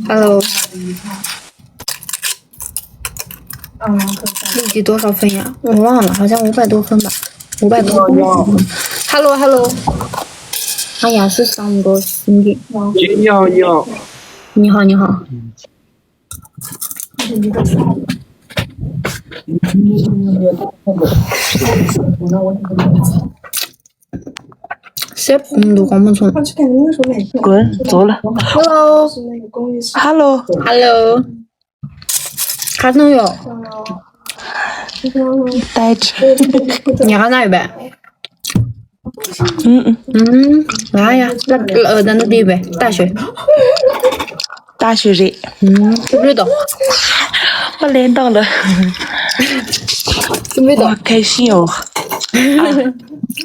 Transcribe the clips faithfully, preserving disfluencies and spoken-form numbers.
Hello。你几多少分呀？我忘了，好像五百多分吧，五百多分。Hello，Hello。哎呀，是三个兄弟。姐，你好，你好。你好，你好。སེར་ཁུང་འདུག་གོང་མ་ཚོང་། དགོན་རྫོགས་ལ། Hello། Hello། Hello། གར་ནང་ཡོད། ད་ཉ་ག་ན་ཡོད་པས། ང་ཡ། ད་ནི་དེ་བས་ལྟ་ཞོད། ལྟ་ཞོད་རེད། ཅི་བློས་དོ། ཨོ་ལེན་དང་ལ། ཅི་བློས་དོ། ཁ་ཤི་ཡོ།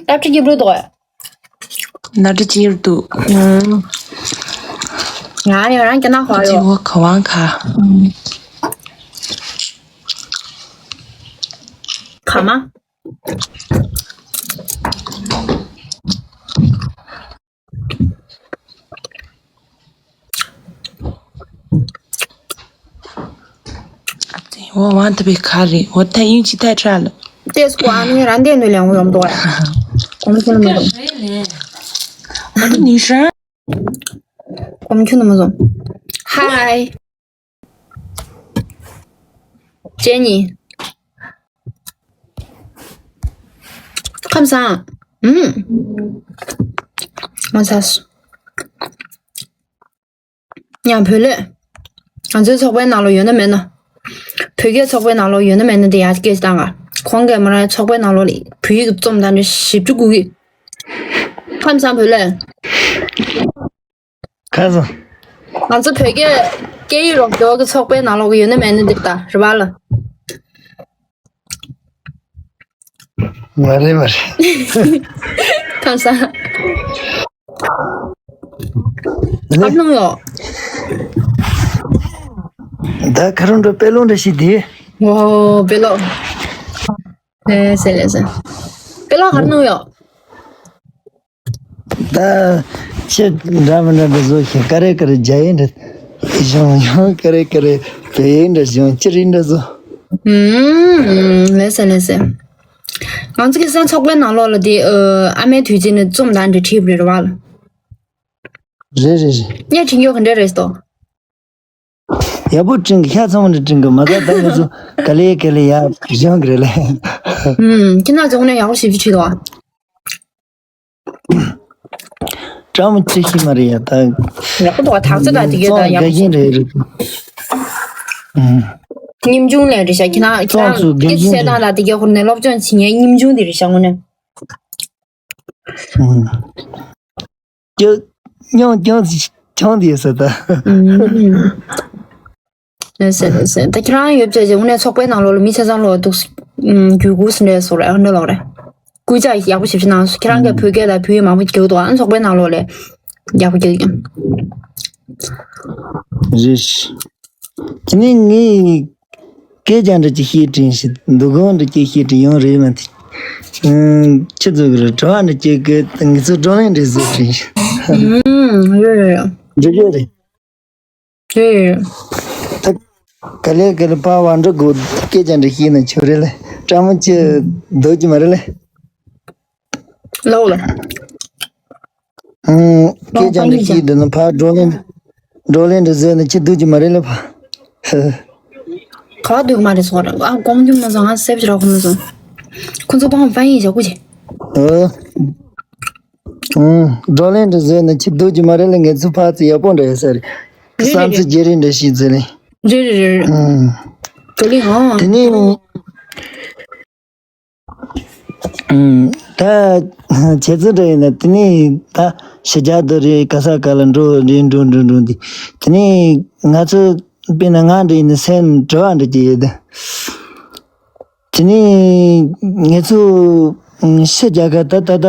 ཨ་ཁྲི་ཅི་བློས་དོ། ན་ཏྲི་ཅིར་དུ། ང་ཡ་རང་ཀྱ་ན་ཧོ་ཡོ། ཅི་བོ་ཁ་ཝང་ཁ། ཁ་མ། འོ་དབང་ཐུབ་པའི་ཁ་རེད། འོ་ད་ཡིན་ཅི་ཐད་ཁྲ་ལ། ཏེས་ཀོ་ཨ་ནི་རང་དེ་ནུ་ལེང་འོ་ཡོམ་དོ། གོམ་ཁྱོད་མི་འདུག་ཨ་ནི་ནི་ཧྲ། གོམ་ཁྱོད་མི་འདུག་ཧའི། ཅེ་ནི། ཁམས་བཟང་། ཨུམ། མ་ཚ་སུ། ཡང་བོད་ལས། ང་ཚོའི་ཚོགས་པའི་ནང་ལོགས་ཡོད་ན་མེད་ན། བོད་སྐད་ཚོགས་པའི་ནང་ལོགས་ཡོད་ན་མེད་ན་དེ་ཡར་སྐད་ཆ་བཏང་ག་ཁོང་གིས་མོ་རང་ཚོགས་པའི་ནང་ལོགས་ལ་བོད་ཡིག་རྩོམ་དང་འདྲ་ཞིབ་ཅིག་སྒུག་གི་ཁམས་བཟང་བོད་ལས། ཁ་སང་། ང་ཚོ་བོད་སྐད་སྐད་ཡིག་རོགས་སྐྱོར་གྱི་ཚོགས་པའི་ནང་ལོགས་ཡོད་ན་མེད་ན་འདི་ལྟ་རེད་པ་ལ། མ་རེད་མ་རེད། ཁམས་བཟང་། ཨ་ནུ་ཡོ། ད་ཁ་རུང་འགྲོ་དཔེ་ལོང་འདྲ་ཞིག་དེ། ཨོ་དཔེ་ལོ། ལེ་སེ་ལེ་སེ། དཔེ་ལོ་ག་ནུ་ཡོ། ད་ཁྱེད་འདྲ་མི་འདྲ་འདྲ་བཟོ་ཞིང་ཀ་རེ་ཀ་རེ་རྒྱ་ཡིན་འདྲ་ཞིང་ཡང་ཀ་རེ་ཀ་རེ་བོད་ཡིན་འདྲ་ཞིང་ཅི་རིན་འདྲ་བཟོ། ཨུམ། ལེ་སེ་ལེ་སེ། ང་ཚོ་ཁ་སང་ཚོགས་པའི་ནང་ལོགས་ལ་དེ་ཨ་མའི་དུས་ཚིགས་ནས་རྩོམ་དང་འབྲེལ་བྲིས་པ་རེད་བ་ལ། རེད་རེད་རེད། ངས་བྲིས་ཡོད་ག་འདྲ་རེད་དོ། ཡག་པོ་བྲིས་གི་ཤ་ཚ་མོ་འདྲ་བྲིས་གི་མ་ད་ད་ང་ཚོ་ག་ལེ་ག་ལེ་ཡག་བཞེངས་གི་རེད་ལེ། ཨུམ། ཁྱེད་རང་ཚོ་ནས་ཡག་པོ་ཞིབ་ཞིབ་བྲིས་འདུག་ཨ། ཀྲང་མོ་ཅི་ཤི་མ་རེད་ཡ་ད། ཡག་པོ་འདུག་ཨ། དག་ཆ་དང་དེ་གས་དང་ཡག་པོ་ཞིབ་རེད་རེད། ཨུམ། ཉིན་ཆུང་ལས་རེད་ཤག་ཁྱེད་རང་ཁྱེད་རང་སྐད་ཆ་བཤད་སྟངས་དང་དེ་གས་ཁུར་ནས་སློབ་སྦྱོང་བྱེད་མཁན་ཉིན་ཆུང་དེ་རེད་ཤག་དངོས་གནས། ཀྱང་ཀྱང་ཀྱང་དེ་ཟེར་ད། ལགས་སེ་ལགས་སེ། ད་ཁྱེད་རང་ཡོད་ཚད་ཀྱི་དངོས་གནས་ཚོགས་པའི་ནང་ལོགས་ལ་མི་ཆ་ཚང་ལོག་འདུག་རྒྱུད་སྐུ་སུ་འདྲ་སོགས་རེད་ཨ་འདྲ་ལོག་རེད། སྐུལ་ལྕག་ཡག་པོ་ཞིབ་ཞིབ་གནང་སོང་། ཁྱེད་རང་གིས་བོད་སྐད་དང་བོད་ཡིག་མང་པོ་རྒྱག་འདུག་ཨ་ཚོགས་པའི་ནང་ལོགས་ལ་ཡག་པོ་རྒྱག་ཡིན། རེད། དེ་ནས་ངས་སྐད་ཆ་འདྲ་ཅིག་བཤད་དྲན་ཞིག་འདུག་གོང་འདྲ་ཅིག་བཤད་དྲན་ཡོང་རེད་མ་ཐི། ཁྱེད་ཚོ་གི་རེད་དྲི་བ་འདྲ་ཅིག་གི་ངེད་ཚོ་བགྲོ་གླེང་འདྲ་བཟོ་དྲན་ཞིག་ཨུམ། རེད་རེད་རེད། འགྲིག་གི་རེད། རེད། ད་ག་ལེ་ག་ལེ་ཕར་བ་འགྲོ་དགོས་སྐད་ཆ་འདྲ་བཤད་ན་ཆོག་རེད་ལེ། སྤྲང་མོ་ཅི་འདུག་གི་མ་རེད་ལེ། ལའོ་ལ། ཨང་། སྐད་ཆ་འདི་ཤེས་འདི་ནི་ཕར་བགྲོ་གླེང་བགྲོ་གླེང་འདི་བཟོས་ནས་ཁྱི་སྡུག་གི་མ་རེད་ལ་ཕ། ག་སྡུག་མ་རེད་སོང་ར་ཨ་གོང་རྒྱུ་མ་སོང་ང་སེབ་ཅི་ར་གོ་མ་སོང་། ཁོ་ཚོ་ཕ་ཧོང་ཕན་ཡིན་ཞག་གུ་ཆེ། ཨང་། བགྲོ་གླེང་འདི་བཟོས་ནས་ཁྱི་སྡུག་གི་མ་རེད་ལ་ངེད་ཚོ་ཕར་ཚུར་ཡག་པོ་འདྲ་ཡོད་ས་རེད། རེད་བསམ་རེད་ཚུལ་རེད། བརྗེ་རེས་འདྲ་ཞིག་བཟོས་ནས། རེད་རེད་རེད་རེད། ཨང་། བགྲོ་གླེང་ཨང་། དེ་ནས། ད་བྱས་ཙང་འདྲ་ཡིན་ན་དེ་ནས་ད་ཕྱི་རྒྱལ་དུ་རེད་ག་ས་ག་ལ་འགྲོ་རེད་འགྲོ་འགྲོ་འགྲོ་འདི་དེ་ནས་ང་ཚོ་དཔེར་ན་ང་འདྲ་ཡིན་ན་སེམས་དྲི་བ་འདྲ་ཅིག་ཡོད་དེ། དེ་ནས་ངེད་ཚོ་ཕྱི་རྒྱལ་ཁབ་ད་ད་ལྟ་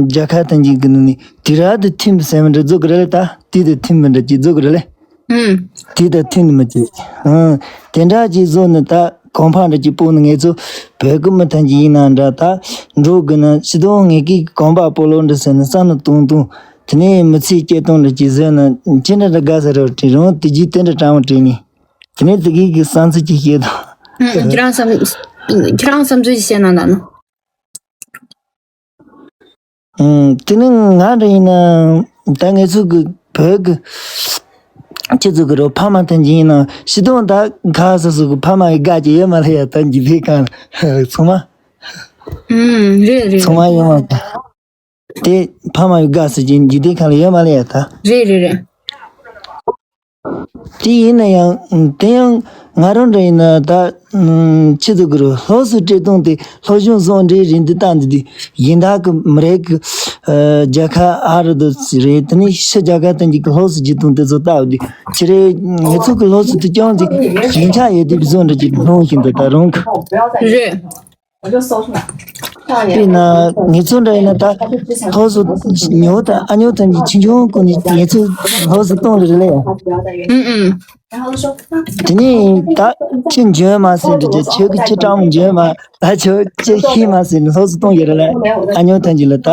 རྒྱལ་ཁབ་དང་གཅིག་གི་ནང་ནས་དུས་རབས་དང་མཐུན་པའི་སེམས་འདྲ་བཟོ་གི་རེད་ད་དུས་དང་མཐུན་པ་འདྲ་ཅིག་བཟོ་གི་རེད་ལེ། ཨུམ། དེ་དང་མཐུན་ནི་མ་བྱེད། ཨང་། དེ་འདྲ་ཅིག་བཟོ་ནི་ད་གོམ་པ་འདྲ་ཅིག་སྤོ་ནི་ངེད་ཚོ་བོད་ཀྱི་མི་ཐམས་ཅད་ཡིན་ན་འདྲ་ད་འགྲོ་དགོས་ན་སྤྱི་དོན་ངེད་ཀྱི་གོམ་པ་སྤོ་ལོ་འདྲ་ཟེར་ནི་བསམ་བློ་གཏོང་གཏོང་ དེ་ནས་མི་ཚེ་སྐྱེལ་སྟངས་འདྲ་ཅིག་བཟོས་ན་ཅི་འདྲ་འདྲ་དགའ་ས་རེད་དྲན། རང་དེ་རྗེས་དེ་འདྲ་དྲང་བ་དྲན་ནས། དེ་ནས་དེ་གའི་གི་བསམ་ཚུལ་ཅིག་བཤད་དང་། ཨང་། ཁྱེད་རང་བསམ། ཁྱེད་རང་བསམ་ཚུལ་ཅིག་བཤད་གནང་དང་ན། ཨང་། དེ་ནི་ང་འདྲ་ཡིན་ན་ད་ངེད་ཚོ་གི་བོད་གི་ཁྱེད་ཚོ་གི་རོ་ཕ་མ་ཐམས་ཅད་ཡིན་ན་ཤི་དོན་ད་ག་ས་སུ་གི་ཕ་མ་གི་དགའ་ཅིག་ཡོད་མ་རེད་ཡ། ད་འཇིག་རྟེན་གང་ཚང་མ། ཨང་། རེད་རེད། ཚང་མ་ཡོང་བ་དེ་ཕ་མ་གི་དགའ་ས་ཅིག་འཇིག་རྟེན་གང་ལ་ཡོད་མ་རེད་ཡ་ད། རེད་རེད་རེད། དེ་ཡིན་ན་ཡང་དེ་ཡང་ང་རང་འདྲ་ཡིན་ན་ད་ཨུམ་ཁྱེད་ཚོ་གི་རུ་སློབ་གསོ་སྤྲད་སྟངས་དེ་སློབ་སྦྱོང་བཟོ་འདྲའི་རིན་དུ་བཏང་འདི་དེ་གཞན་དག་གི་མི་རིགས་ཀྱི་ཨ་རྒྱལ་ཁབ་ཨ་རུ་དུ་རེད། དེ་ནས་ཕྱི་རྒྱལ་ཁབ་དང་གཅིག་གི་སློབ་གསོ་བྱེད་སྟངས་དེ་ཚོ་ལྟ་བུ་དེ་ཁྱེད་རེ་ངེད་ཚོ་གི་སློབ་གསོ་དེ་ཀྱང་དེ་ཞན་ཆ་ཡོད་དེ་བཟོ་འདྲ་ཅིག་མཐོང་བཞིན་དུ་ད་རུང་གི་རེད། དཔེར་ན་ངེད་ཚོ་འདྲ་ཡིན་ན་ད་སློབ་གསོ་ཉོ་དང་ཨ་ཉོ་ཐམས་ཅད་ཆུང་ཆུང་ཀུན་ནས་ངེད་ཚོ་སློབ་གསོ་གཏོང་རེ་རེད་ལས། ཨུམ་ཨུམ། དེ་ནས་ད་ཁྱི་འཇོན་མ་ཟེར་འདྲ་ཅིག་ཁྱོད་ཀྱི་ཁྱི་སྤྲང་མོ་འཇོན་མ། ད་ཁྱོད་ཁྱི་ཤེས་མ་ཟེར་ནས་སློབ་གསོ་གཏོང་ཡོད་རེད་ལས། ཨ་ཉོ་ཐམས་ཅད་ལ་ད་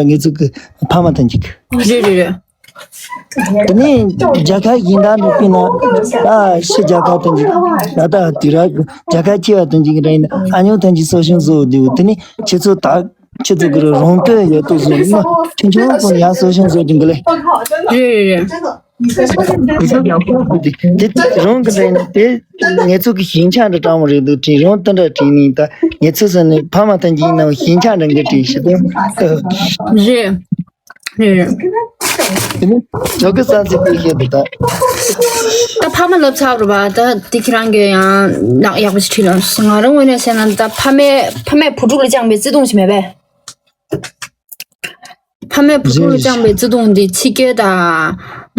ངེད་ཚོ་གི་ཕ་མ་ཐམས་ཅད་ཀྱི། རེད་རེད་རེད། དེ་ནས་རྒྱལ་ཁབ་གཞན་དག་འདྲ་དཔེར་ན་ད་ཕྱི་རྒྱལ་ཁབ་དང་གཅིག་ད་ལྟ་དུས་རབས་ཀྱི་རྒྱལ་ཁབ་ཆེ་བ་དང་གཅིག་རེད་ན་ཨ་ཉོ་ཐམས་ཅད་གསོ་སྐྱོང་བཟོ་དུས་དེ་ནས་ཁྱེད་ཚོ་ད་ཁྱེད་ཚོ་གི་རོང་སྟོད་ཡོད་དུ་བཟོ་ན་ཁྱེད་ཚོ་ཀུན་ཡང་གསོ་སྐྱོང་བཟོ་དུས་གི་ལས། རེད་རེད་རེད། དེ་རང་གི་འདྲ་ཡིན་དེ་ངེད་ཚོ་གི་ཞན་ཆ་འདྲ་དྲང་བ་རེད་འདུག་དྲིན་རང་དེ་འདྲ་དྲིན་ནི་ད་ངེད་ཚོ་ཟེར་ནས་ཕ་མ་ཐམས་ཅད་ཡིན་ནའང་ཞན་ཆ་འདྲ་འགའ་དྲིན་ཞིག་དང་། རེད། རེད་རེད། དེ་ནི་ཇོ་གི་ས་ཚིགས་པའི་ཤེས་འདུག་ད། ད་ཕ་མ་ལབ་ཚར་རེད་པ། ད་དེ་ཁྱེད་རང་གིས་ཡང་ཡག་པོ་ཞིག་དྲིས་ལ། ང་རང་ངོས་ནས་བཤད་ན་ད་ཕ་མས་ཕ་མས་བུ་ཕྲུག་ལ་བཅངས་པའི་བརྩེ་དུང་ཞིག་མེད་པས། ཕ་མས་བུ་ཕྲུག་ལ་བཅངས་པའི་བརྩེ་དུང་འདི་ཕྱི་རྒྱལ་དང་།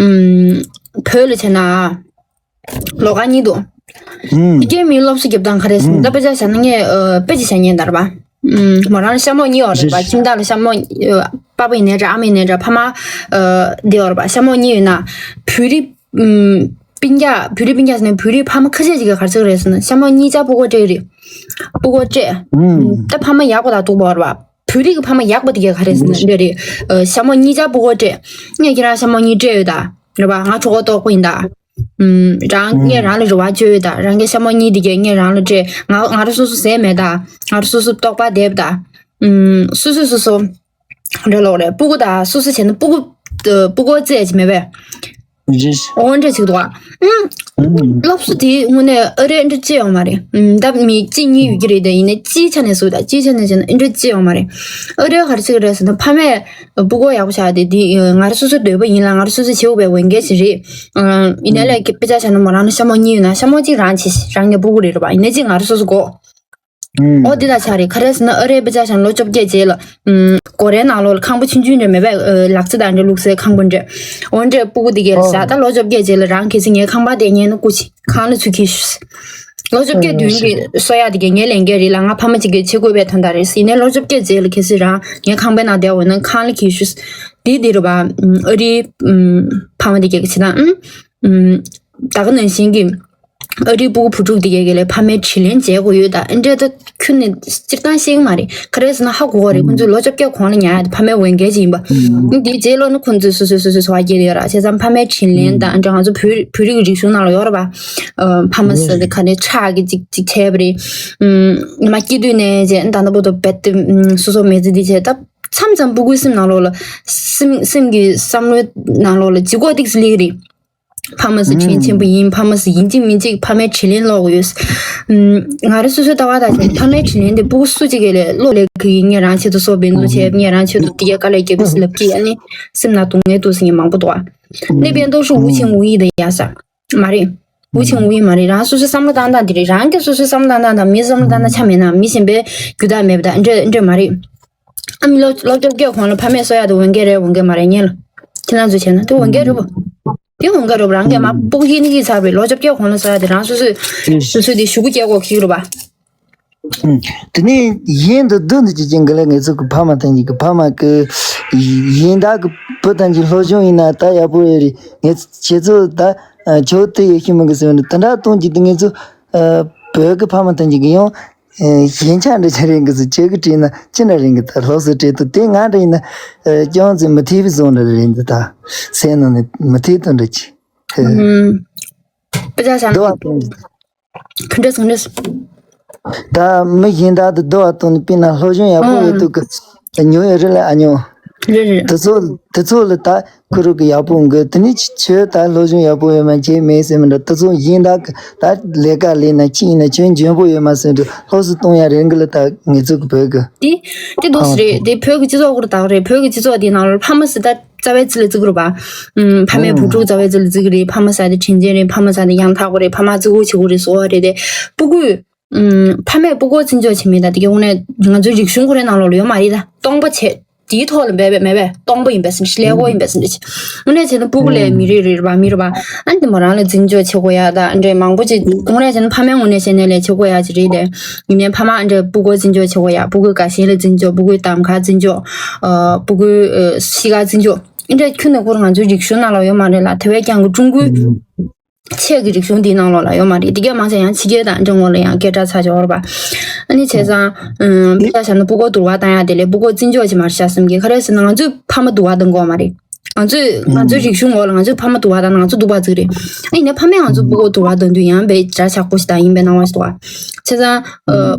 ཨུམ། བོད་ལ་བྱས་ན། ལོགས་ཀ་གཉིས་འདུག་ཨུམ། ཕྱི་རྒྱལ་མིའི་སློབ་གསོ་རྒྱབ་སྟངས་ག་རེ་ཟེར་ན། ཨུམ། ད་དཔེ་ཆ་བཞག་ན་ངས་ཨ་དཔེ་ཅིག་བཞག་ཉན་ད་རེད་པ། ཨུམ། མོ་རང་ལ་ཤ་མོག་གཉིས་ཡོད་རེད་པ། རེད། ཁྱིམ་བདག་ལ་ཤ་མོག་ཨ་པ་ཕ་ཡིན་ནའི་འདྲ་ཨ་མ་ཡིན་ནའི་འདྲ་ཕ་མ་ཨ་འདི་ཡོད་རེད་པ། ཤ་མོག་གཉིས་ཡོད་ན་བོད་རིགས་ཨུམ་སྤུན་ཀྱག་བོད་རིགས་སྤུན་ཀྱག་ཟེར་ན་བོད་རིགས་ཕ་མ་ཁ་ཤས་ཅིག་གིས་ག་རེ་ཟེར་གི་རེད་ཟེར་ན་ཤ་མོག་གཉིས་ཆ་ཕྲུ་གུ་སྤྲད་རེད། ཕྲུ་གུ་སྤྲད། ཨུམ། ད་ཕ་མ་ཡག་པོ་དང་སྡུག་པ་ཡོད་རེད་པ། བོད་རིགས་ཀྱི་ཕ་མ་ཡག་པ་དེ་གས་ག་རེ་ཟེར་ན་འདི་རེད། ཨ་ཤ་མོག་གཉིས་ཆ་ཕྲུ་གུ་སྤྲད། ངས་ཁྱེད་རང་ཤ་མོག་གཉིས་སྤྲད་ཡོད་ད། རེད་པ། ང་གྲོད་ཁོག་ལྟོགས་པ་ཡིན་ད། ཨུམ། རང་ངས་རང་ལ་རེ་བ་བཅོལ་ཡོད་ད། རང་གི་ཤ་མོག་གཉིས་དེ་གས་ངས་རང་ལ་སྤྲད། ང་ང་རང་སོ་སོ་ཟས་མེད་ད། ང་རང་སོ་སོ་ལྟོགས་པ་བསྡད་ད། ཨུམ། སོ་སོ་སོ་སོ། འདྲ་ལོག་རེད། ཕྲུ་གུ་ད་སོ་སོ་བྱས་ན་ཕྲུ་གུ་ཕྲུ་གུ་བཙས་ཀྱི་མེད་པས། རེད། འོ་འདྲ་ཅིག་འདུག་ཨ། ཨུམ། སློབ་གསོ་དེ་དངོས་གནས་ཨ་རིར་འདྲ་ཅི་ཡོང་མ་རེད། ཨུམ། ད་མི་གཅིག་གཉིས་ཡོད་ཀྱི་རེད་དེ། ཡིན་ནའི་སྤྱིའི་ཆ་ནས་བཟོ་ད་སྤྱིའི་ཆ་ནས་བྱས་ན་འདྲ་ཅི་ཡོང་མ་རེད། ཨ་རིར་ག་རེ་ཟེར་གི་རེད་ཟེར་ན་ཕ་མས་ཕྲུ་གུ་ཡག་པོ་བྱ་དེ་དེ་ང་རང་སོ་སོའི་འདོད་པ་ཡིན་ལ་ང་རང་སོ་སོས་བྱེད་དགོས་པའི་འོས་འགན་ཞིག་རེད། ཨུམ། ཡིན་ནའི་ལས་དཔེ་ཆ་བཞག་ན་མོ་རང་ལ་ཤ་མོག་གཉིས་ཡོད་ན་ཤ་མོག་གཅིག་རང་བྱེད། རང་གི་ཕྲུ་གུ་རེད་རེད་པ། ཡིན་ནའི་གཅིག་ང་རང་སོ་སོ་དགོས། ཨུམ། འོ་འདི་ལ་ཆགས་རེད། ག་རེ་ཟེར་ན་ཨ་རིའི་དཔེ་ཆ་བཞག་ན་ལོ་བཅོ་བརྒྱད་རྗེས་ལ། ཨུམ། སྒོ་རའི་ནང་ལོགས་ལ་ཁང་པ་ཆུང་ཆུང་འདྲ་མེད་པས། ཨ་ལག་རྩེད་དང་འདྲ་བླུགས་སའི་ཁང་པ་འདྲ། འོ་འདྲས་ཕྲུ་གུ་དེ་གས་ལ་བཞག་ད་ལོ་བཅོ་བརྒྱད་རྗེས་ལ་རང་གལ་སྲིད་ངའི་ཁང་པ་དེ་ཉལ་ན་སྐུ་མཁྱེན་ཁང་ལ་ཚུར་འཁྱེར་ཤོག་ལོ་བཅོ་བརྒྱད་བདུན་གྱི་གསོ་ཡག་དེ་གས་ངའི་ལས་འགན་རེད་ལ། ང་ཕ་མ་གཅིག་གིས་བྱེད་དགོས་པའི་དོན་དག་རེད། ཡིན་ནའི་ལོ་བཅོ་བརྒྱད་རྗེས་ལ་གལ་སྲིད་རང་ངའི་ཁང་པའི་ནང་བསྡད་འོས་ན་ཁང་ལ་འཁྱེར་ཤོག་འདི་འདི་རེད་པ། ཨུམ། ཨ་རིའི་ཨུམ་ཕ་མ་དེ་གས་ཀྱི་བྱེད་སྟངས། ཨུམ། ད་ག་ནང་བཞིན་གྱི། ཨ་རིའི་ཕྲུ་གུ་བུ་ཕྲུག་དེ་གས་ལ་ཕ་མའི་དྲིན་ལན་འཇལ་དགོས་ཡོད་ད། འདྲ་ད་ཁྱོན་ནས་སྤྱིར་བཏང་ཤེས་ཀྱི་མ་རེད། ག་རེ་ཟེར་ན་ཧ་གོ་གི་རེད། ཁོང་ཚོས་ལོ་བཅོ་བརྒྱད་གོང་ལ་ཉར་ཡ་དེ་ཕ་མའི་འོས་འགན་ཅིག་ཡིན་པ། འདིའི་རྗེས་ལོ་ནི་ཁོང་ཚོས་སོ་སོས་སོ་སོའི་འཚོ་བ་སྐྱེལ་ཡོད་ར། བྱས་ཙང་ཕ་མའི་དྲིན་ལན་དང་འདྲ་ང་ཚོ་བོད་བོད་རིགས་རིག་གཞུང་ནང་ལ་ཡོད་ར་བ། ཕ་མ་ཟེར་དེ་ག་ནས་ཁྲག་གི་ཅིག་ཅིག་བྱས་པ་རེད། ཉི་མ་སྐྱེས་དུས་ནས་བྱས་ད་ལྟ་བར་དུ་རྦད་དེ་སོ་སོ་མི་ཚེ་འདི་བྱས་ད་མཚམས་མཚམས་ཕྲུ་གུའི་སེམས་ནང་ལོགས་ལ་སེམས་སེམས་ཀྱི་བསམ་བློའི་ནང་ལོགས་ལ་ལྗིད་ཁོག་ཏོག་ཙམ་སླེབས་ཀྱི་རེད། ཕ་མ་ཟེར་དྲིན་ཆེན་པོ་ཡིན། ཕ་མ་ཟེར་ཡིན་གཅིག་མིན་གཅིག་ཕ་མའི་དྲིན་ལན་ལོག་གི་ཡོད། ང་རང་སོ་སོའི་ལྟ་བ་ལྟར་བྱས་ན་ཕ་མའི་དྲིན་ལན་དེ་ཕྲུ་གུ་སུ་གཅིག་གིས་ལས་བློ་ལས་ཀྱི་ཡིན། ངས་རང་ཆེད་དུ་གསོ་སྤེལ་འདུག་བྱས། ངས་རང་ཆེད་དུ་དེ་ག་ལས་རྒྱབ་ལབ་ཀྱི་ཨ་ནི་སེམས་ནང་སྡུག་བསྔལ་འདུག་ཟེར་མཁན་མང་པོ་འདུག་ཨ། ནི་བན་ཏོ་ཧྲུ་ཝུ་ཆིང་ཝུའི་དེ་ཡ་ས་མ་རེད། ཝུ་ཆིང་ཝུའི་མ་རེད། རང་སོ་སོའི་བསམ་བློ་བཏང་སྟངས་དེ་རེད། རང་གི་སོ་སོའི་བསམ་བློ་བཏང་སྟངས་དང་མིའི་བསམ་བློ་བཏང་སྟངས་ཆ་མེད་ན་མི་གཞན་པའི་རྒྱུ་དག་མེད་པ་དང་འདྲ་འདྲ་མ་རེད། ཨ་མི་ལོ་ལོ་བཅོ་བརྒྱད་གོང་ལ་ཕ་མས་གསོ་ཡག་དེ་འོས་འགན་རེད། འོས་འགན་མ་རེད། ཉན་ལ་ཁྱེད་རང་ཚོས་བྱས་ན་དེ་འོས་འགན་རེད་པ། དེ་འོས་འགན་རེད་པ། རང་གིས་མ་ཕྲུ་གུ་ཤེས་ནི་ཤེས་ཚར་བས་ལོ་བཅོ་བརྒྱད་གོང་ལ་གསོ་ཡག་དེ་རང་སོ་སོས་སོ་སོས་དེ་ཞུ་གུ་སྐྱེལ་དགོས་ཀྱི་རེད་པ། དེ་ནས་གཞན་དུ་བསྡུ་འདི་ཅི་ཅན་གི་ལས་ངེད་ཚོ་གི་ཕ་མ་ཐམས་ཅད་ཀྱི་ཕ་མ་གི་གཞན་དག་གི་བུ་ཐམས་ཅད་སློབ་སྦྱོང་ཡིན་ན་ད་ཡག་པོ་ཡོད་རེད། ངེད་ཁྱེད་ཚོ་ད་ཇོ་དེ་ཡོད་ཤི་མི་གི་ཟེར་ནས་དེ་འདྲ་གཏོང་རྒྱུ་དེ་ངེད་ཚོ་བོད་གི་ཕ་མ་ཐམས་ཅད་ཀྱི་ཡང་། ཨེ་ཞན་ཆ་འདྲ་ཅིག་རེད་གི་ཟེར། ཁྱོད་ཀྱིས་བྲིས་ན་ཅི་འདྲ་རེད་གི། ད་ལྷུག་སུ་བྲིས་འདུག་དེ་ང་འདྲ་ཡིན་ན་ཨེ་ཅུང་ཙམ་མི་འཐད་པའི་བཟོ་འདྲ་རེད་འདུག་ད་སེམས་ནང་ནས་མི་འཐད་དོན་འདྲ་ཅིག་ཨུམ། དཔེ་ཆ་བཞག་ན། འདུག་བ། ག་འདྲ་ག་འདྲ། ད་མི་གཞན་དག་ཏུ་བསྡུ་བ་དང་ནི་དཔེར་ན་སློབ་སྦྱོང་ཡག་པོ་ཡོད་དུས་ཀྱི་ཉོ་ཡོད་རེད་ལ། ཨ་ཉོ། རེད་རེད། དེ་ཚོ་དེ་ཚོ་ལ་ད་ཁུ་རུ་གི་ཡག་པོ་འགོད་དེ་ནི་ཁྱོད་ད་སློབ་སྦྱོང་ཡག་པོ་ཡོད་མ་བྱས་མེད་ཟེར་མི་འདྲ། དེ་ཚོ་གཞན་དག་གི་ད་ལས་ཀ་ལས་ན་ཅི་ཡིན་ན་ཁྱོད་འཇོན་པོ་ཡོད་མ་ཟེར་འདྲ་ལྷུག་སུ་གཏོང་ཡ་རེད་གི་ལ། ད་ངེད་ཚོ་གི་བོད་གི་དེ་དེ་འདུག་སེ་རེད། དེ་བོད་གི་སྤྱི་ཚོགས་སྐོར་དག་རེད། བོད་གི་སྤྱི་ཚོགས་དེ་ནང་ལ་ཕ་མ་སི་ད་རྩ་བའི་རྩིས་ལ་བརྩི་གི་རེད་པ། ཨུམ། ཕ་མས་བུ་ཕྲུག་རྩ་བའི་རྩིས་ལ་བརྩི་གི་རེད། ཕ་མ་ཟེར་དེ་དྲིན་ཅན་རེད། ཕ་མ་ཟེར་དེ་ཡང་དག་པ་རེད། ཕ་མ་བརྩི་བཀུར་བྱེད་དགོས་རེད་ཟེར་བ་རེད་དེ། སྤུ་གུས། ཨུམ། ཕ་མས་སྤུ་གུར་བརྩི་འཇོག་བྱེད་མིན་ད་དེ་གའི་དངོས་གནས་ང་ཚོའི་རིག་གཞུང་ཁོ་རའི་ནང་ལོགས་ལ་ཡོད་མ་རེད། ད་སྟོང་པ་བྱས་དེའི་ཐོག་ལ་འབད་པས་མེད་པས་སྟོང་པ་ཡིན་པས་ཟེར་ནས་ཀླད་ཀོར་ཡིན་པས་ཟེར་ནས། དངོས་གནས་བྱས་ན་སྤུ་གུ་ལས་མི་རིགས་རེད་པ། མི་རེད་པ། ཨ་ནི་དེ་མོ་རང་ལ་བརྩི་འཇོག་བྱེད་དགོས་ཡ་ད་འདྲས་མང་པོ་ཅིག་དངོས་གནས་བྱས་ན་ཕ་མའི་ངོས་ནས་བཤད་ན་ལས་བྱེད་དགོས་ཡ་ཅིག་རེད་དེ། ཡིན་ནའི་ཕ་མ་འདྲས་སྤུ་གུར་བརྩི་འཇོག་བྱེད་དགོས་ཡ། སྤུ་གུའི་དགའ་ཞེན་ལ་བརྩི་འཇོག་སྤུ་གུའི་གདམ་ཁར་བརྩི་འཇོག་ཨ། སྤུ་གུའི་ཨ། གཤིས་ཀར་བརྩི་འཇོག་འདི་འདྲ་ཁྱོན་ནས་ཁོ་རང་ང་ཚོའི་རིག་གཞུང་ནང་ལ་ཡོད་མ་རེད་ལ། དེ་བས་ཀྱང་ཀྲུང་གོའི་ཆེད་ཀྱི་རིག་གཞུང་འདིའི་ནང་ལོགས་ལ་ཡོད་མ་རེད། དེ་གས་མང་ཆེ་ཡང་ཕྱི་རྒྱལ་དང་འདྲ་ངོ་ལ་ཡང་སྐད་གྲགས་ཆགས་ཆོག་རེད་པ། ཨ་ནི་བྱས་ཙང་ཨུམ། དཔེ་ཆ་བཞག་ན་སྤུ་གུར་དུར་བ་བཏང་ཡ་དེ་ལས་སྤུ་གུར་བརྩི་འཇོག་བྱེད་མ་རེད་བྱ་བསམ་གྱི། ག་རེ་ཟེར་ན་ང་ཚོས་ཕ་མ་དུར་བ་གཏོང་གི་ཡོད་མ་རེད། ང་ཚོས་ང་ཚོའི་རིག་གཞུང་འོག་ལ་ང་ཚོས་ཕ་མ་དུར་བ་བཏང་ན་ང་ཚོ་སྡུག་པ་ཅིག་རེད། ཨ་ཡིན་ནའི་ཕ་མས་ང་ཚོ་སྤུ་གུར་དུར་བ་གཏོང་དུས་ཡང་དཔེ་འདྲ་ཆགས་པོ་ཞིག་དང་ཡིན་པའི་སྣང་བ་ཞིག་འདུག་བ། བྱས་ཙང་ཨ།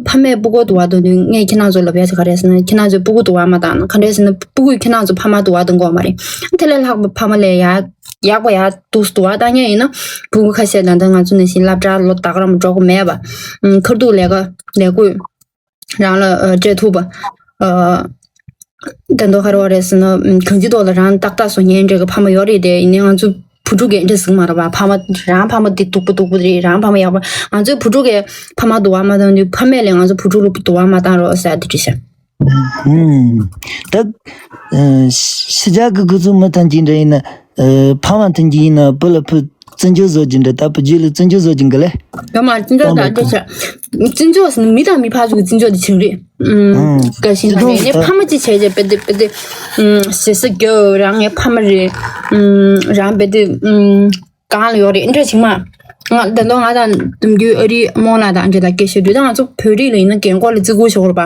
ཕ་མས་སྤུ་གུར་དུར་བ་གཏོང་དུས་ངས་ཁྱེད་རང་ཚོ་ལབ་ཡ་ཞིག་ག་རེ་ཟེར་ན། ཁྱེད་རང་ཚོས་སྤུ་གུར་དུར་བ་མ་བཏང་ན། ག་འདྲ་ཟེར་ན་སྤུ་གུས་ཁྱེད་རང་ཚོ་ཕ་མ་དུར་བ་གཏོང་གི་ཡོད་མ་རེད། དེ་ལས་ལྷག་པ་ཕ་མ་ལས་ཡག་ཡག་པ་ཡག་འདུག་དུར་བ་བཏང་མཁན་ཡིན་ན། ཕྲུ་གུ་ཁ་ཤས་ད་ལྟ་ང་ཚོ་ནང་བཞིན་སློབ་གྲྭར་ལོ་ད་ག་རང་འགྲོ་གི་མེད་པ། ཨུམ། ཁ་ཐུག་ལས་ཀ་ལས་བགོས་རང་ལ་ཨ། སྤྲད་ཐུབ་པ། ཨ། ད་དུང་ག་རེ་བ་རེད་ཟེར་ན། ཨུམ། གང་ཅིའི་ཐོག་ལ་རང་ཏག་ཏག་བཟོ་མཁན་འདྲ་གི་ཕ་མ་ཡོད་རེད་དེ། ཡིན་ནའི་ང་ཚོ་བུ་ཕྲུག་གིས་འདྲ་ཟིག་མ་རེད་པ། ཕ་མ་རང་ཕ་མ་དེ་སྡུག་པོ་སྡུག་པོ་རེད། རང་ཕ་མ་ཡག་པོ། ང་ཚོའི་བུ་ཕྲུག་གིས་ཕ་མ་དུར་བ་མ་བཏང་དུས་ཕ་མས་ལས་ང་ཚོ་བུ་ཕྲུག་ལ་དུར་བ་མ་བཏང་རོགས་ཟེར་དེ་འདྲ་བཤད། ཨུམ། ད་ཨ། ཕྱི་རྒྱལ་གི་ཁོ་ཚོ་མི་ཐམས་ཅད་འདྲ་ཡིན་ན། ཨ། ཕ་མ་ཐམས་ཅད་ཡིན་ན་བུ་ལ་བུ་བརྩི་འཇོག་བཟོ་རྒྱུ་འདྲ། ད་བུ་རྒྱུད་ལ་བརྩི་འཇོག་བཟོ་རྒྱུ་འགི་ལེ། ཡོད་མ་རེད། བརྩི་འཇོག་ད་འདྲ་བྱ། བརྩི་འཇོག་ཟེར་ན་མི་དང་མི་ཕར་ཚུར་གྱི་བརྩི་འཇོག་དེ་ཆགས་རེད། ཨུམ། ཨུམ། དགའ་ཞེན་དང་། ཡིན་ནའི་ཕ་མ་གཅིག་བྱས་རྗེས་དཔེ་དེ་དཔེ་དེ། ཨུམ། ཞེ་ས་རྒྱོབ། རང་ངའི་ཕ་མ་རེད། ཨུམ། རང་དཔེ་དེ། ཨུམ། གང་ལ་ཡོད་རེད། འདྲ་ཅིག་མ། ང་ད་དུང་ང་དང་དུམ་རྒྱུད་ཨ་རིའི་རྨོ་ལགས་དང་འདྲ་དང་སྐད་བཤད་དུས། ད་ང་ཚོ་བོད་རིགས་ལ་ཡིན་ན་རྒན་གོག་ལ་བརྩི་བཀུར་ཞུ་དགོས་རེད་པ།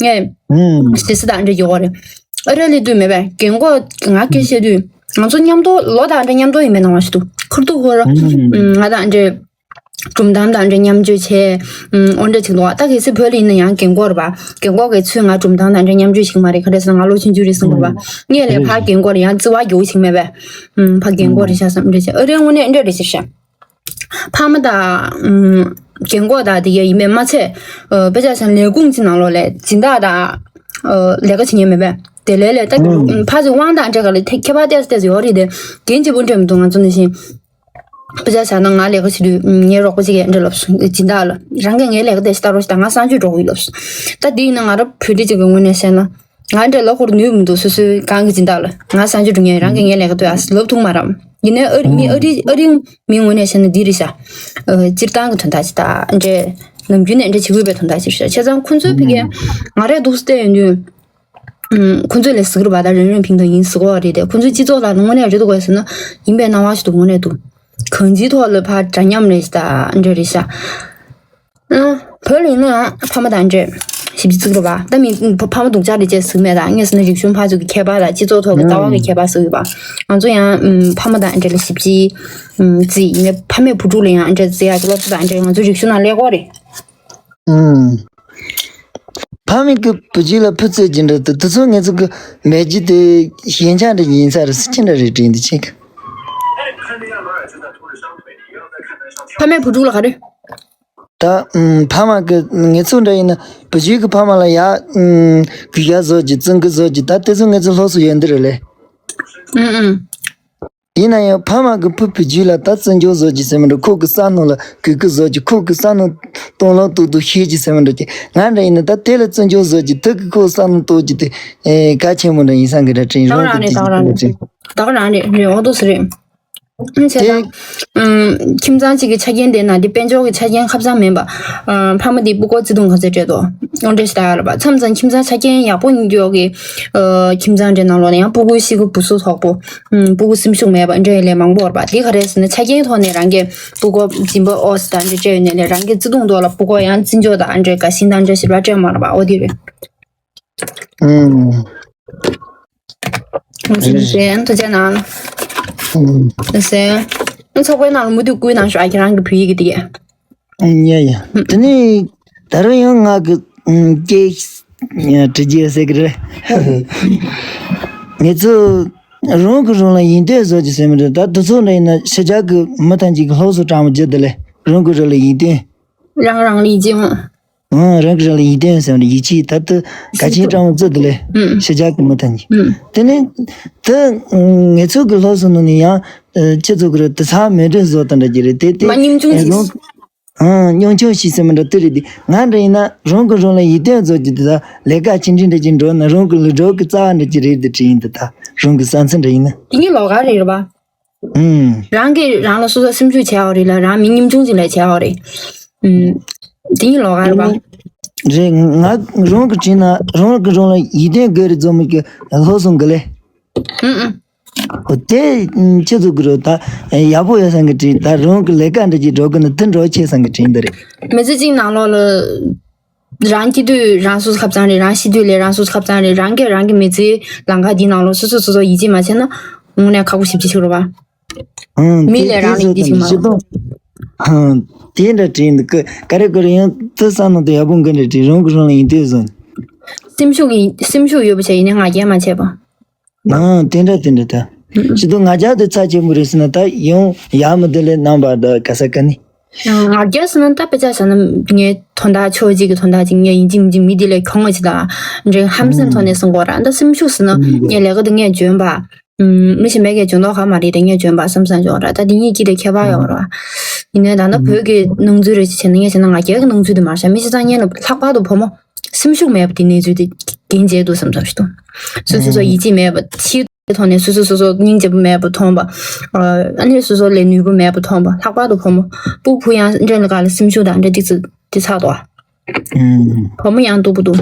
ངས་ཨུམ། ཞེ་ས་དང་འདྲ་ཡོད་རེད། ཨ་རི་ལ་དུས་མེད་པས། རྒན་གོག་ང་སྐད་བཤད་དུས་ང་ཚོ་མཉམ་དུ་ལོ་དང་འདྲ་མཉམ་དུ་ཡིན་པའི་སྣང་བ་ཞིག་འདུག་ཁུར་ཐུག་ཁོ་རང་ང་དང་འདྲ་སྒྲུང་གཏམ་དང་འདྲ་མཉམ་སྤྱོད་བྱས། ཨུམ། འོ་འདྲ་ཅིག་འདུག་ད་གལ་སྲིད་བོད་ལ་ཡིན་ན་ཡང་རྒན་གོག་རེད་པ། རྒན་གོག་གིས་ཚུར་ང་སྒྲུང་གཏམ་དང་འདྲ་མཉམ་སྤྱོད་བྱེད་ཀྱི་མ་རེད། ག་རེ་ཟེར་ན་ང་ལོ་ཆུང་ཆུང་རེད་གསུང་གི་རེད་པ། ངས་ལས་ཕར་རྒན་གོག་ལ་ཡང་བརྩི་བ་རྒྱག་གི་བྱེད་ཀྱི་མེད་པས། ཨུམ། ཕར་རྒན་གོག་རེད་ཤག་བསམ། འདྲ་བྱས། ཨ་རིའི་དངོས་གནས་འདྲ་རེད་ཤག་ཕ་མ་དང་། ཨུམ། རྒན་གོག་དང་དེ་ག་ཡིན་པས་མ་ཚད། ཨ། དཔེ་ཆ་བཞག་ན་ལས་ཁུངས་ཅིག་ནང་ལོགས་ལ་སྦྱིན་བདག་དང་། ཨ། ལས་ཀ་བྱེད་མཁན་མེད་པས། དེ་ལས་ལས་ད་ཕར་ཚུར་དབང་དང་འདྲ་ག་ལ་ཁྱད་པར་ཏོག་ཙམ་ཏོག་ཙམ་ཡོད་རེད་དེ། རྒན་གཅིག་པུ་འདྲ་མི་འདུག་ང་ཚོ་ནང་བཞིན། དཔེ་ཆ་བཞག་ན་ང་ལས་ཀ་བྱེད་དུས་ངའི་རོགས་པ་གཅིག་གིས་འདྲ་ལབ་སོང་། སྦྱིན་བདག་ལ། རང་གིས་ངའི་ལས་ཀ་དེ་ལྟ་རོགས་བྱེད་དང་། ང་གསང་སྤྱོད་འགྲོ་གི་ཡོད་ལབ་སོང་། ད་དེ་ཡིན་ན་ང་རང་བོད་རིགས་གཅིག་གི་ངོས་ནས་བཤད་ན། ང་འདྲ་ལབ་དགོས་ནུས་མི་འདུག་སོ་སོའི་སྒང་གི་སྦྱིན་བདག་ལ། ང་གསང་སྤྱོད་འགྲོ་མཁན་རང་གིས་ངའི་ལས་ཀ་དེ་ཨ་ལབ་ཐུབ་མ་རེད། ཡིན་ནའི་ཨ་རི་མི། ཨ་རི། ཨ་རི་མི་ངོས་ནས་བཤད་ན་འདི་རེད་ཤག་ཨ། སྤྱིར་བཏང་གི་དོན་དག་ཅིག་དང་འདྲ། ནམ་རྒྱུན་ནས་འདྲ་བྱེད་དགོས་པའི་དོན་དག་ཅིག་རེད་ཤག་བྱས་ཙང་ཁོང་ཚོའི་ཕ་གིར་ང་རང་འདུག་སེ་བལྟས་ཡོང་དུས། ཨུམ། ཁོང་ཚོས་ལས་ཟེར་གི་རེད་པ། ད་རང་རང་ཕིང་ཐང་ཡིན་ཟེར་གི་རེད་དེ། ཁོང་ཚོའི་སྤྱི་ཚོགས་ལ་དངོས་གནས་རེད་འདུག་གས་ཟེར་ན་ཡིན་པའི་སྣང་བ་ཞིག་འདུག་དངོས་གནས་འདུག་གང་ཅིའི་ཐོག་ལ་ཕར་འདྲ་མཉམ་རེད་ཤག་འདྲ་རེད་ཤག་ཨང་། བོད་ལ་ཡིན་ན་ཡང་ཕ་མ་དང་འདྲ་ཞིབ་ཅིག་བརྩི་གི་རེད་པ། ད་མི་ཕ་མ་སྡུག་ཅག་རེད་ཅེས་ཟེར་གི་མེད། ད་ངས་ཟེར་ན་རིག་གཞུང་ཕར་ཚུར་གྱི་ཁྱད་པར་དང་སྤྱི་ཚོགས་ཐོག་གི་ལྟ་བ་གི་ཁྱད་པར་ཟེར་གི་ཡོད་པ། ང་ཚོ་ཡང་ཨུམ། ཕ་མ་དང་འདྲ་ལ་ཞིབ་ཅིག་ཨུམ། བརྩི། ཡིན་ནའི་ཕ་མས་བུ་ཕྲུག་ལ་ཡང་འདྲ་བརྩི་ཡག་གི་སློབ་གསོ་དང་འདྲ་ང་ཚོ་རིག་གཞུང་ནང་སླེབས་ཀྱི་ཡོད་རེད། ཨུམ། ཕ་མས་ཀྱི་བུ་རྒྱུད་ལ་བུ་བརྩི་རྒྱུ་འདྲ་དེ། དེ་ཚོ་ངེད་ཚོ་གི་མེས་རྒྱུད་དེ་ཞན་ཆ་འདྲ་ཡིན་ས་རེད། སུ་ཅི་འདྲ་རེད་དྲན་འདི་ཆེ་གི་ཕ་མས་བུ་ཕྲུག་ལ་ག་རེ། ད་ཨུམ། ཕ་མ་གི་ངེད་ཚོ་འདྲ་ཡིན་ན་བུ་རྒྱུད་ཀྱི་ཕ་མ་ལ་ཡ། ཨུམ། གུས་ཞབས་བཟོ་རྒྱུ། བརྩི་བཀུར་བཟོ་རྒྱུ། ད་དེ་ཚོ་ངེད་ཚོ་སློབ་གསོ་ཡོད་འདི་རེད་ལེ། ཨུམ་ཨུམ། ཡིན་ན་ཡང་ཕ་མ་གི་བུ་བུ་རྒྱུད་ལ་ད་བརྩི་འཇོག་བཟོ་རྒྱུ་ཟེར་མི་འདྲ། ཁོ་གི་བསམ་མནོ་ལ་གུས་བཀུར་བཟོ་རྒྱུ། ཁོ་གི་བསམ་མནོ་དང་བློ་ཏོག་ཏོག་ཤེས་རྒྱུ་ཟེར་མི་འདྲ་ཅིག་ང་འདྲ་ཡིན་ན་ད་དེ་ལ་བརྩི་འཇོག་བཟོ་རྒྱུ། དེ་གི་ཁོ་བསམ་མནོ་རྟོགས་རྒྱུ་དེ་ཨེ་གལ་ཆེན་པོ་འདྲ་ཡིན་བསམ་གི་འདྲ་དྲན། ད་ག་རང་རེད། ད་ག་རང་རེད། ད་ག་རང་རེད། རེད། འོ་འདུག་སེ་རེད། བྱས་ཙང་། ཨམ། ཁྱིམ་ཚང་གཅིག་གི་ཆ་རྐྱེན་དེ་ན་དེ་དཔལ་འབྱོར་གྱི་ཆ་རྐྱེན་ཁ་ཚང་མིན་པ། ཨམ། ཕ་མ་དེ་སྤུ་གུ་བརྩེ་དུང་ག་ཚོད་སྤྲད་དོ། འོ་འདྲ་ཞིག་ད་ཡོད་རེད་པ། མཚམས་མཚམས་ཁྱིམ་ཚང་ཆ་རྐྱེན་ཡག་པོ་ཡོད་ཀྱི། ཨ། ཁྱིམ་ཚང་འདྲ་ནང་ལོགས་ལ་ཡང་སྤུ་གུ་ཤི་གུ་བུ་སུ་དོག་པོ། ཨམ། སྤུ་གུ་སེམས་ཤུགས་མེད་པ་འདྲ་ཡོད་ལས་མང་པོ་ཡོད་རེད་པ། དེ་ག་རེ་ཟེར་ན་ཆ་རྐྱེན་ཐོག་ནས་རང་གི་སྤུ་གུ་སྦྱིན་པ་ཨོ་སི་ད་འདྲ་སྤྲད་ཡོད་ནས་ལས་རང་གི་བརྩེ་དུང་ཐོག་ལ་སྤུ་གུ་ཡང་བརྩི་འཇོག་དང་འདྲ་དགའ་ཞེན་དང་འདྲ་ཞིག་ལ་སྤྲད་མ་རེད་པ། འོ་དེ་རེད། ཨུམ། ཐུགས་རྗེ་གནང་། ཨུམ། ལགས་སོ། ཚོགས་པའི་ནང་ལ་མུ་མཐུད་བསྐུལ་གནང་ཤོག་ཨ། ཁྱེད་རང་གི་བོད་ཡིག་གི་དེ། ཡ་ཡ། དེ་ནས་ད་རུང་ཡང་ང་གི་སྐད་དྲི་རྒྱུ་ཟེར་གི་རེད། ངེད་ཚོ་རང་གི་རང་ལ་ཡིད་རྟོན་བཟོ་རྒྱུ་ཟེར་མི་འདུག་ད་དུས་ཚོད་འདྲ་ཡིན་ན་ཕྱི་རྒྱལ་གི་མི་ཐམས་ཅད་ཀྱི་སློབ་གསོ་དྲང་མོ་བརྒྱུད་དེ་ལས་རང་གི་རང་ལ་ཡིད་རྟོན། རང་རང་ལ་ཡིད་ཆེས་འོང་། ཨང་། རང་གི་རང་ལ་ཡིད་རྟོན་ཟེར་བ་ནི་ཡིད་ཆེས་ད་ལྟ་གལ་ཆེན་དྲང་བོ་བརྩི་དེ་ལས་ཨུམ། ཕྱི་རྒྱལ་གི་མི་ཐམས་ཅད། ཨུམ། དེ་ནས་ད་ངེད་ཚོ་གི་སློབ་གསོ་ནང་ནས་ཡང་ཁྱེད་ཚོ་གི་རེད་དེ་ཚང་མེད་འདྲ་བཟོ་དང་འདྲ་གྱི་རེད་དེ་དེ། མ་ཉམ་ཆུང་ཞིག་རང་། ཨང་། ཉམ་ཆུང་ཞིག་ཟེར་མི་འདྲ་དེ་རེད་དེ། ང་འདྲ་ཡིན་ན་རང་གི་རང་ལ་ཡིད་རྟོན་བཟོ་རྒྱུ་དེ་ད་ལས་ཀ་ཅི་འདྲ་འདྲ་ཅིག་འགྲོ་ན་རང་གི་ལུས་སྒྲོག་གི་རྩ་བ་འདྲ་ཅིག་རེད་དེ་དྲན་ཡིན་དེ། ད་རང་གི་བསམ་ཚུལ་འདྲ་ཡིན་ན། དེ་ནི་ལོགས་ཀ་རེད་རེད་པ། ཨུམ། རང་གིས་རང་ལ་སོ་སོ་སེམས་ཤུགས་བྱས་པ་རེད་ལ་རང་མི་ཉམ་ཆུང་ཅིག་ལ་བྱས་པ་རེད། ཨུམ། དེ་ནི་ལོགས་ཀ་རེད་པ། རེད། ང་རང་གི་དྲན་ན་རང་གི་རང་ལ་ཡིད་རྟོན་དགོས་རེད་བཟོ་མི་གི་སློབ་གསོ་འགི་ལས། ཨུམ་ཨུམ། འོ་དེ་ཁྱེད་ཚོ་གི་རེད་ད་ཡག་པོ་ཡོད་བསམ་གི་དྲན། ད་རང་གི་ལས་ཀ་འདྲ་ཅིག་འགྲོ་གི་ན་དེ་འགྲོ་ཆེ་བསམ་གི་དྲན་འདི་རེད། མི་ཚེ་གཅིག་ནང་ལོགས་ལ། རང་སྐྱིད་དུས་རང་སོ་སོ་ཁ་བཙང་རེད། རང་ཤི་དུས་ལས་རང་སོ་སོ་ཁ་བཙང་རེད། རང་གིས་རང་གི་མི་ཚེའི་ལམ་ཁ་འདི་ནང་ལོགས་སོ་སོ་སོ་སོ་ཡིད་ཆེས་མ་བྱས་ན་དངོས་གནས་ཁག་པོ་ཞེ་པོ་ཅིག་ཆགས་རེད་པ། ཨང་། མི་ལས་རང་ལ་ཡིད་ཆེས་མ་རེད། ཨང་། དེ་འདྲ་དྲན་འདུག་གི་ག་རེ་ག་རེ་ཡང་དེ་བསམ་ན་དེ་ཡག་པོ་འགི་འདྲ་དྲན། རང་གིས་རང་ལ་ཡིད་རྟོན་བཟོ། སེམས་ཤུགས་ཡིན་སེམས་ཤུགས་ཡོད་པ་བྱས་ཡིན་ནའི་ང་རྒྱལ་མ་བྱས་པ། ཨང་། དེ་འདྲ་དེ་འདྲ་ད། ཨུམ། ཅི་ཐུབ་ང་རྒྱལ་དེ་ཚ་ཆེན་པོ་རེད་ཟེར་ན་ད་ཡང་ཡག་མི་འདུག་ལས་རྣམ་པ་ད་ག་ས་ག་ནས། ང་རྒྱལ་ཟེར་ན་ད་དཔེ་ཆ་བཞག་ན་ངའི་དོན་དག་ཕྱོགས་གཅིག་གི་དོན་དག་ཅིག་ངས་ཡིན་གཅིག་མིན་གཅིག་མི་འདི་ལས་གྱོང་བ་ཅིག་དང་འདྲ་ཧམ་སེམས་ཐོག་ནས་གསུང་གི་ཡོད་རེད། ད་སེམས་ཤུགས་ཟེར་ན་ངས་ལས་ཀ་འདི་ངས་འཇོན་པ། ཨུམ། མི་གཞན་པས་ཀྱང་འཇོན་མདོག་ཁ་མ་རེད་དེ་ངས་འཇོན་པ་བསམ་བསམ་ཅིག་ཡོད་རེད། ད་འདི་གཉིས་ཀྱི་དེ་ཁྱད་པར་ཡོད་རེད། ཡིན་ནའི་ད་ལྟ་བོད་ཀྱི་སྣང་ཚུལ་རེ་ཞིག་བྱས་ན་ངས་བྱས་ན་ང་རྒྱལ་གྱི་སྣང་ཚུལ་དེ་མ་བཞག་མི་གཞན་ཚང་སྔོན་ལ་ལྷག་པར་དུ་བུ་མོ་སེམས་ཤུགས་མེད་པ་དེ་གནས་ཚུལ་དེ་རྐྱེན་བྱས་འདུག་བསམ་བསམ་ཞིག་འདུག་སོ་སོ་སོ་ཡིད་ཆེས་མེད་པ་ཕྱི། ཐོག་ནས་སོ་སོ་སོ་སོ་སྙིང་རྗེ་པོ་མེད་པ་མཐོང་བ། ཨ་ནི་སོ་སོ་ལས་ནུས་པ་མེད་པ་མཐོང་བ། ལྷག་པར་དུ་བུ་མོ། སྤུ་གུ་ཡང་འདྲེན་ལ་ག་ལ་སེམས་ཤུགས་དང་འདྲ་ཏིག་ཙི་དེ་ཚགས་དོ། ཨུམ། བུ་མོ་ཡང་སྡུག་པོ་འདུག་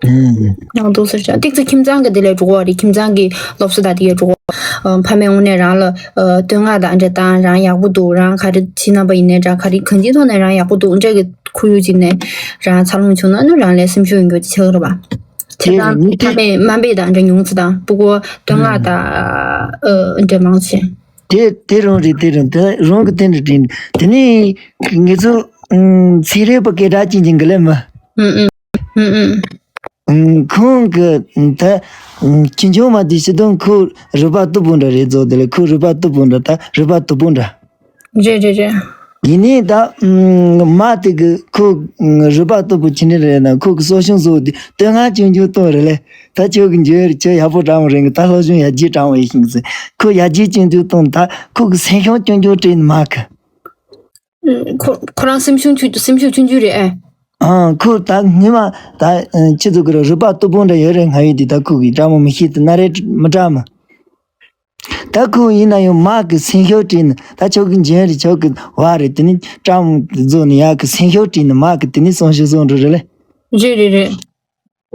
ཨུམ། ཡང་སྡུག་ཟེར་ཅག་ཏིག་ཙི་ཁྱིམ་ཚང་གི་དེ་ལས་འགྲོ་གི་རེད། ཁྱིམ་ཚང་གི་སློབ་གསོ་དང་དེ་ལས་འགྲོ་གི་ཨ། ཕ་མས་དངོས་གནས་རང་ལ་ཨ། བསྟོད་བསྔགས་དང་འདྲ་དང་རང་ཡག་པོ་འདུག་རང་ག་རེ་ཕྱི་རྣམ་པ་ཡིན་ནའི་འདྲ་ག་རེ་གང་ཅིའི་ཐོག་ནས་རང་ཡག་པོ་འདུག་འདྲ་གི་ཁོར་ཡུག་ཅིག་ནས་རང་འཚར་ལོངས་བྱུང་ན་ནི་རང་ལ་སེམས་ཤུགས་ཡོང་རྒྱུ་ཅིག་ཆགས་ཀྱི་རེད་པ། ཁྱེད་རང་ཕ་མས་དམའ་འབེབས་དང་འདྲ་ཉུང་ཙམ་དང་སྤུ་གུ་བསྟོད་བསྔགས་དང་ཨ་འདྲ་མང་ཆེ། དེ་དེ་རང་རེད། དེ་རང་དེ་རང་གི་དེ་འདྲ་དྲན། དེ་ནས་ངེད་ཚོ་ཚན་རིག་པ་སྐད་གྲགས་ཅན་གྱི་འགི་ལས་མི། ཁོང་གི་ད་ཁྱི་ཆུང་མ་དེ་ཤི་དོན་ཁོ་རུས་པ་སྟུག་པོ་འདྲ་རེད་ཟོ། དེ་ལས་ཁོ་རུས་པ་སྟུག་པོ་འདྲ་ད་རུས་པ་སྟུག་པོ་འདྲ། རེད་རེད་རེད། ཡིན་ནའི་ད་མ་དེ་གི་ཁོ་རུས་པ་སྟུག་པོ་ཅི་འདྲ་རེད་ན་ཁོ་གི་གསོ་སྐྱོང་བཟོ་དེ་བསྟོད་བསྔགས་ཆུང་ཆུང་གཏོང་རེད་ལས། ད་ཁྱོད་ཀྱི་འཇོན་ཡོད་རེད། ཁྱོད་ཡག་པོ་དྲང་བ་རེད། ད་སློབ་སྦྱོང་ཡར་རྒྱས་དྲང་བ་ཡིན་ཤིང་ཟེར། ཁོ་ཡར་རྒྱས་ཅུང་ཅུང་གཏོང་། ད་ཁོ་གི་སེམས་ཤུགས་ཅུང་ཅུང་སྤྲད་ནས་མ་གི་ཁོ་ཁོ་རང་སེམས་ཤུགས་ཆུང་སེམས་ཤུགས་ཆུང་ཆུང་རེད་ཨེ། ཨང་། ཁོ་ད་སྔོན་མ་ད་ཁྱེད་ཚོ་གི་རུས་པ་སྟུག་པོ་འདྲ་ཡོད་རེད། སྔ་ཡོད་དེ་ད་ཁོ་གི་དྲང་མོ་མི་ཤེས་དེ་ན་རེ་མི་དྲང་མོ། ད་ཁོ་ཡིན་ན་ཡང་མ་གི་སེམས་ཤུགས་སྤྲད་ནས་ད་ཁྱོད་ཀྱི་འཇོན་རེད། ཁྱོད་ཀྱི་བ་རེད། དེ་ནི་དྲང་མོ་བཟོ་ནས་ཡ་གི་སེམས་ཤུགས་སྤྲད་ནས་མ་གི་དེ་ནི་སང་ཞོགས་སོང་འགྲོ་རེད་ལེ། རེད་རེད་རེད།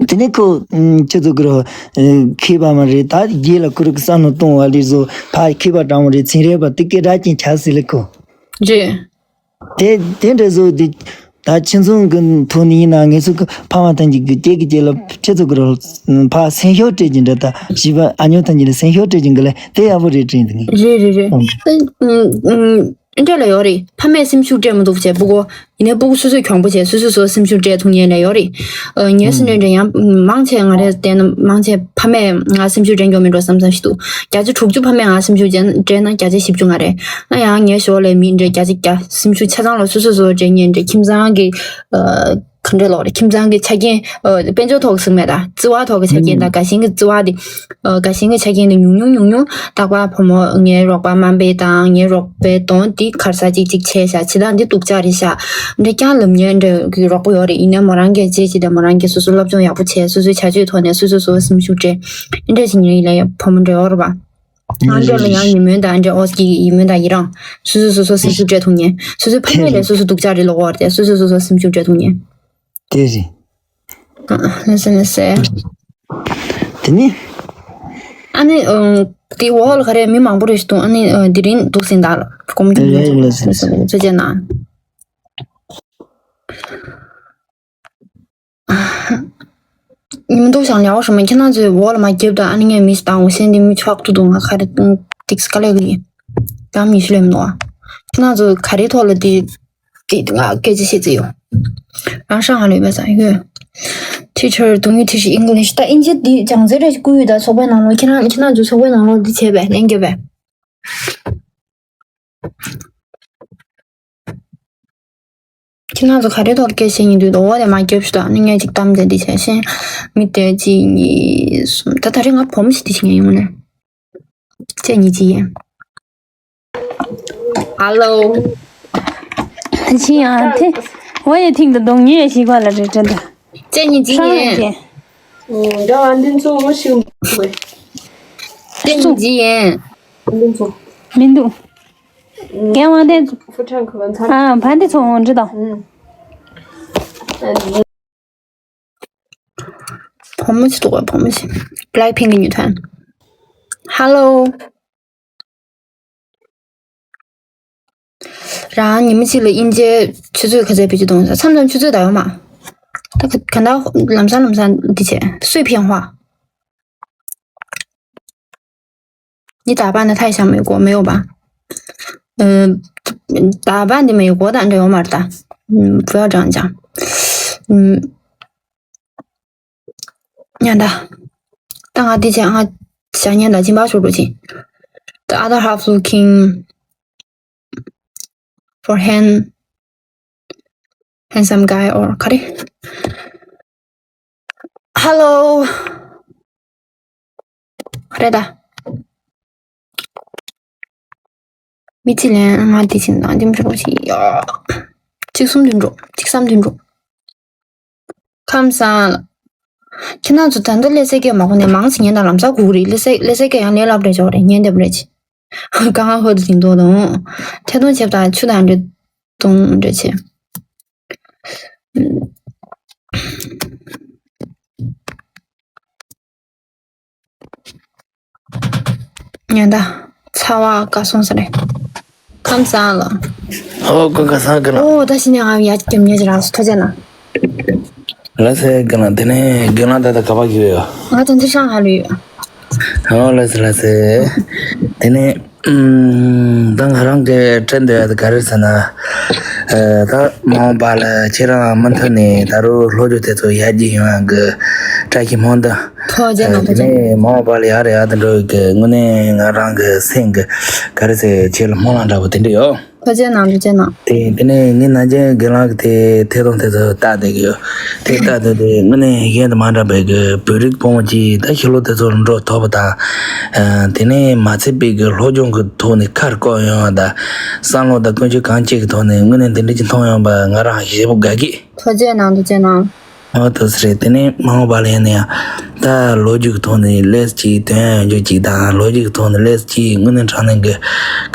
དེ་ནས་ཁོ་ཁྱེད་ཚོ་གི་རོ་མཁས་པ་མ་རེད། ད་རྗེས་ལ་ཁོ་རང་གི་བསམ་བློ་གཏོང་བ་ལས་བཟོ་ཕ་མཁས་པ་དྲང་བོ་རེད། ཚན་རིག་པ་དེ་སྐད་གྲགས་ཅན་ཆགས་སྲིད་ལེ་ཁོ། རེད། དེ་དེ་འདྲ་བཟོ་དེ་ད་ཁྱིམ་ཚང་གི་ཐོག་ནས་ཡིན་ན་ངེད་ཚོ་གི་ཕ་མ་ཐམས་ཅད་ཀྱི་སྐྱེ་གི་སྐྱེ་ལ་ཁྱེད་ཚོ་གི་རོ་ཕ་སེམས་ཤུགས་སྤྲད་ཀྱི་འདྲ། ད་བྱིས་པ་ཨ་ཉོ་ཐམས་ཅད་ལ་སེམས་ཤུགས་སྤྲད་ཀྱི་འགི་ལེ་དེ་ཡག་པོ་རེད་དྲན་འདུག་ངས། རེད་རེད་རེད། ཨང་། ཨ་འདྲ་ལ་ཡོད་རེད། ཕ་མས་སེམས་ཤུགས་སྤྲད་མི་འདུག་བྱས་སྤུ་གུ། ཡིན་ནའི་སྤུ་གུ་སོ་སོས་གྱོང་པོ་བྱས་སོ་སོས་སོ་སེམས་ཤུགས་སྤྲད་ཐུབ་མཁན་ལ་ཡོད་རེད། ཨ་ངས་སེམས་ཁྲལ་འདྲ་ཡང་མང་ཆེ་ང་རས་བལྟས་ན་མང་ཆེ་ཕ་མས་ང་སེམས་ཤུགས་སྤྲད་མྱོང་མེད་འགྲོ་བསམ་བསམ་ཞིག་འདུག་བརྒྱ་ཆ་དྲུག་ཅུ་ཕ་མས་ང་སེམས་ཤུགས་སྤྲད་ན་བརྒྱ་ཆ་བཞི་བཅུ་ང་རེད། ང་ཡང་ངའི་ཞོར་ལས་མི་འདྲ་བརྒྱ་ཆ་བརྒྱ་སེམས་ཤུགས་ཆ་ཚང་ལ་སོ་སོས་སོ་སྤྲད་མཁན་འདྲ། ཁྱིམ་ཚང་གི་ཨ་ག་འདྲ་ལོག་རེད། ཁྱིམ་ཚང་གི་ཆ་རྐྱེན་ཨ་དཔལ་འབྱོར་ཐོག་གི་ཟེར་མེད་ད། བརྩེ་བ་ཐོག་གི་ཆ་རྐྱེན་དང་དགའ་ཞེན་གྱི་བརྩེ་བ་དེ། ཨ་དགའ་ཞེན་གྱི་ཆ་རྐྱེན་དེ་ཉུང་ཉུང་ཉུང་ཉུང་རྟག་པར་བུ་མོ་ངའི་རོགས་པ་དམའ་འབེབས་དང་ངའི་རོགས་པའི་གདོང་འདི་གར་ས་ཅིག་ཅིག་བྱས་ཤག་བྱེད་སྟངས་འདི་སྡུག་ཅག་རེད་ཤག་འདྲ་རྐྱང་ལབ་མཁན་འདྲ་གི་རོགས་པ་ཡོད་རེད། ཡིན་ནའི་མོ་རང་གིས་བྱས་བྱས་དང་མོ་རང་གིས་སོ་སོ་སློབ་སྦྱོང་ཡག་པོ་བྱས་སོ་སོའི་བྱ་སྤྱོད་ཐོག་ནས་སོ་སོ་སོ་སེམས་ཤུགས་སྤྲད་འདྲ་བྱེད་མཁན་ཡིན་ལ་ཡ་བུ་མོ་འདྲ་ཡོད་རེད་པ། ང་འདྲ་ལ་ཡང་ཡིད་སྨོན་དང་འདྲ་ཨོ་སྐྱིད་ཡིད་སྨོན་དང་ཡི་རང་། སོ་སོ་སོ་སོ་སེམས་ཤུགས་སྤྲད་ཐུབ་ཉན། སོ་སོའི་ཕ་མེས་ལས་སོ་སོ་སྡུག་ཅག་རེད་ལོ་བར་དེ་སོ་སོ་སོ་སོ་སེམས་ཤུགས་སྤྲད་ཐུབ་ཉན། དེ་རེད། ལགས་སོ་ལགས་སོ། དེ་ནི། ཨ་ནི་དེ་འོག་ལ་ག་རེ་མི་མང་པོ་རེ་ཞིག་འདུག་ཨ་ནི་དེ་རིང་འདུག་ཟིན་ད་ལ་གོམ་རྒྱུ་ལགས་སོ་ལགས་སོ། ཚོད་བྱས་ན། ཉིན་འདུག་ཞང་ལེའོ་ཧྲི་མ་ཁྱེད་རང་ཚོའི་འོག་ལ་མ་རྒྱབ་དང་ཨ་ནི་ངས་མིས་བཏང་འོ་ཤེས་འདི་མི་ཆོག་ཏུ་འདུག་ང་ཁ་རེ་ཏིག་སི་ཀ་ལེ་གི་ཡིན། ཡང་མི་ཤི་ལེམ་ནོ། ཁྱེད་རང་ཚོ་ག་རེ་ཐོག་ལ་འདི་འདི་ང་སྐད་ཆ་བཤད་ཙི་ཡོད། རང་ཧྲང་ཧ་ལོས་པ་ས་ཡོད། Teacher, do you teach English? ད་ཨིན་ཇི་འདི་སྦྱང་ཚན་རེ་བསྐུར་ཡོད་ད་ཚོགས་པའི་ནང་ལོགས་ཁྱེད་རང་ཁྱེད་རང་ཚོ་ཚོགས་པའི་ནང་ལོགས་འདི་བྱས་པས་ལན་རྒྱབ་པས། ཁྱེད་རང་ཚོ་ག་རེ་ཐོག་སྐད་བཤད་ཉིན་དུས་འོ་དེ་མ་རྒྱབ་ཞུ་དང་ནི་ངས་ཅིག་གཏམ་དེ་འདི་བྱས་ཤེས། མི་དེ་གཅིག་གཉིས་གསུམ་ད་ད་རེས་ང་བུ་མོ་ཞིག་དེ་བྱེད་ངེས་ཡོང་ནས། ཅེ་གཉིས་གཅིག་ཡིན། Hello། ཕྱི་ཡང་དེ། འོ་ཡེ་ཐིང་དུ་གདོང་ཉེ་ཞིག་པ་ལ་རེ་དྲན་ད། ཅེ་གཉིས་གཅིག་ཧྲང་ཡིན། ཡིན་ཀྱེ། འདྲ་བ་འདི་ཚོ་མོ་ཞིག་མ་དགོས། ཅེ་གཉིས་གཅིག་ཡིན། འདི་ཚོ། མི་འདུག་རྒན་དབང་ལྡན། ཧྥུ་ཁྲང་གི་བ་ཚ། ཨ་བ་འདི་ཚོ་འོང་འདྲི་དང་། ཨུམ། བུ་མོ་ཞིག་འདུག་བ་བུ་མོ་ཞིག Blackpink གི་ཉུ་ཐན། Hello། རང་ཉི་མ་གཅིག་ལ་དབྱིན་ཇིའི་ཆུ་ཚོད་ག་ཚད་བེད་སྤྱོད་གཏོང་ས་མཚམས་མཚམས་ཆུ་ཚོད་ད་ཡོད་མ། ད་ག་ག་ད་ལམ་སང་ལམ་སང་འདི་བྱས་སུས་ཕན་ཧ། 你打扮的太像美国，没有吧？呃，打扮的美国的，这有门儿的。嗯，不要这样讲。嗯，ཉན་ད། ད་ང་འདི་བྱས་ང་ཞ་ཉན་ད་སྦྱིན་པ་ཤོར་འགྲོ་ཅིག The other half looking for hand handsome guy or ག་རེ། Hello། ག་རེ་ད། མི་ཚེ་ལན་ང་འདི་བྱིན་དང་འདི་མི་ཤོར་ཅིག་ཡ། གཅིག་གསུམ་བདུན་འགྲོ་གཅིག་གསུམ་བདུན་འགྲོ། ཁམས་བཟང་། ཁྱེད་རང་ཚོ་ད་ལྟ་ལས་སེ་སྐད་མ་གོ་ནས་མང་ཙམ་ཉན་དང་ལམ་སང་སྒུག་རེད། ལས་སེ་ལས་སེ་སྐད་ཡང་ལས་སླ་པོ་རེད་ཅོག་རེད། ཉན་བདེ་པོ་རེད་ཅི། གང་ཧོ་དུ་ཟིན་ཏོ་དང་། ཐད་གཏོང་བྱེད་དང་ཆུ་དང་འདྲེ་གཏོང་འདྲེ་བྱེད། ཉན་ད། ཚ་བ་ག་སོང་ས་རེད། ཁམས་བཟང་ལ། ཨོ་ཀོ་ཀ་སང་ཀི་ལ། ཨོ་ད་ཕྱི་ནས་ང་ཡ་སྐྱབས་ཉེ་ཅི་རང་སུ་ཐོ་ཅན་ན། ལ་སེ་ཀི་ལ་དེ་ནས་དགེ་ལགས་ད་ད་ག་པ་གི་ཡོད། ང་དོན་ཚེ་ཤང་ཧ་ལུ་ཡོད། ཨོ་ལ་སེ་ལ་སེ། དེ་ནས་ཨུམ། ད་ང་རང་གི་དྲན་འདོད་ཡ་དེ་ག་རེ་ཟེར་ན། ཨ་ད་མ་འོངས་པ་ལ་ཁྱེད་རང་མུ་མཐུད་ནས་ད་རུང་སློབ་སྦྱོང་དེ་ཚོ་ཡར་རྒྱས་ཡོང་ཡ་གི་བཀྲ་ཤིས་སྨོན་འདུན། ཐུགས་རྗེ་གནང་། ཐུགས་རྗེ་གནང་། དེ་ནས་མ་འོངས་པ་ལ་ཡར་ཡར་དུ་འགྲོ་ཡི་གི་དངོས་གནས་ང་རང་གི་སེམས་གི་ག་རེ་ཟེར་ཁྱེད་ལ་སྨོན་ལམ་འདྲ་པོ་དེ་འདྲ་ཡོད། ཐུགས་རྗེ་གནང་། ཐུགས་རྗེ་གནང་། དེ་དེ་ནས་ངའི་ནང་ཆེན་དགེ་ལགས་ཀྱི་དེ་ཐད་གཏོང་དེ་ཚོ་ལྟ་བསྡད་ཀྱི་ཡོད། དེ་ལྟ་བསྡད་དུས་དངོས་གནས་གཞན་དུ་མ་འདྲ་བའི་གི་བོད་རིགས་ཕོ་མོ་གཅིག་ད་ཤི་ལོ་དེ་ཚོར་འགྲོ་ཐུབ་པ་དང་། དེ་ནས་མ་ཚད་པའི་གི་སློབ་སྦྱོང་གི་ཐོག་ནས་ཁ་བསྐོར་ཡོང་བ་དང་། བསམ་བློ་དང་ཀུན་སྤྱོད་གང་ཅིག་གི་ཐོག་ནས་དངོས་གནས་འདི་འདྲ་ཅིག་མཐོང་ཡོང་བ་ང་རང་ཞེ་པོ་དགའ་གི། ཐུགས་རྗེ་གནང་། ཐུགས་རྗེ་གནང་། ཨོ་ཐུགས་སུ་རེད། དེ་ནས་མ་འོངས་པ་ལ་ཡིན་ན་ཡང་ད་ལོ་རྒྱུས་ཀྱི་ཐོག་ནས་ལས་ཅིག་དོན་ཡོད་རྒྱུ་ཅིག་དང་ལོ་རྒྱུས་ཀྱི་ཐོག་ནས་ལས་ཅིག་དངོས་གནས་དྲང་གནས་ཀྱི་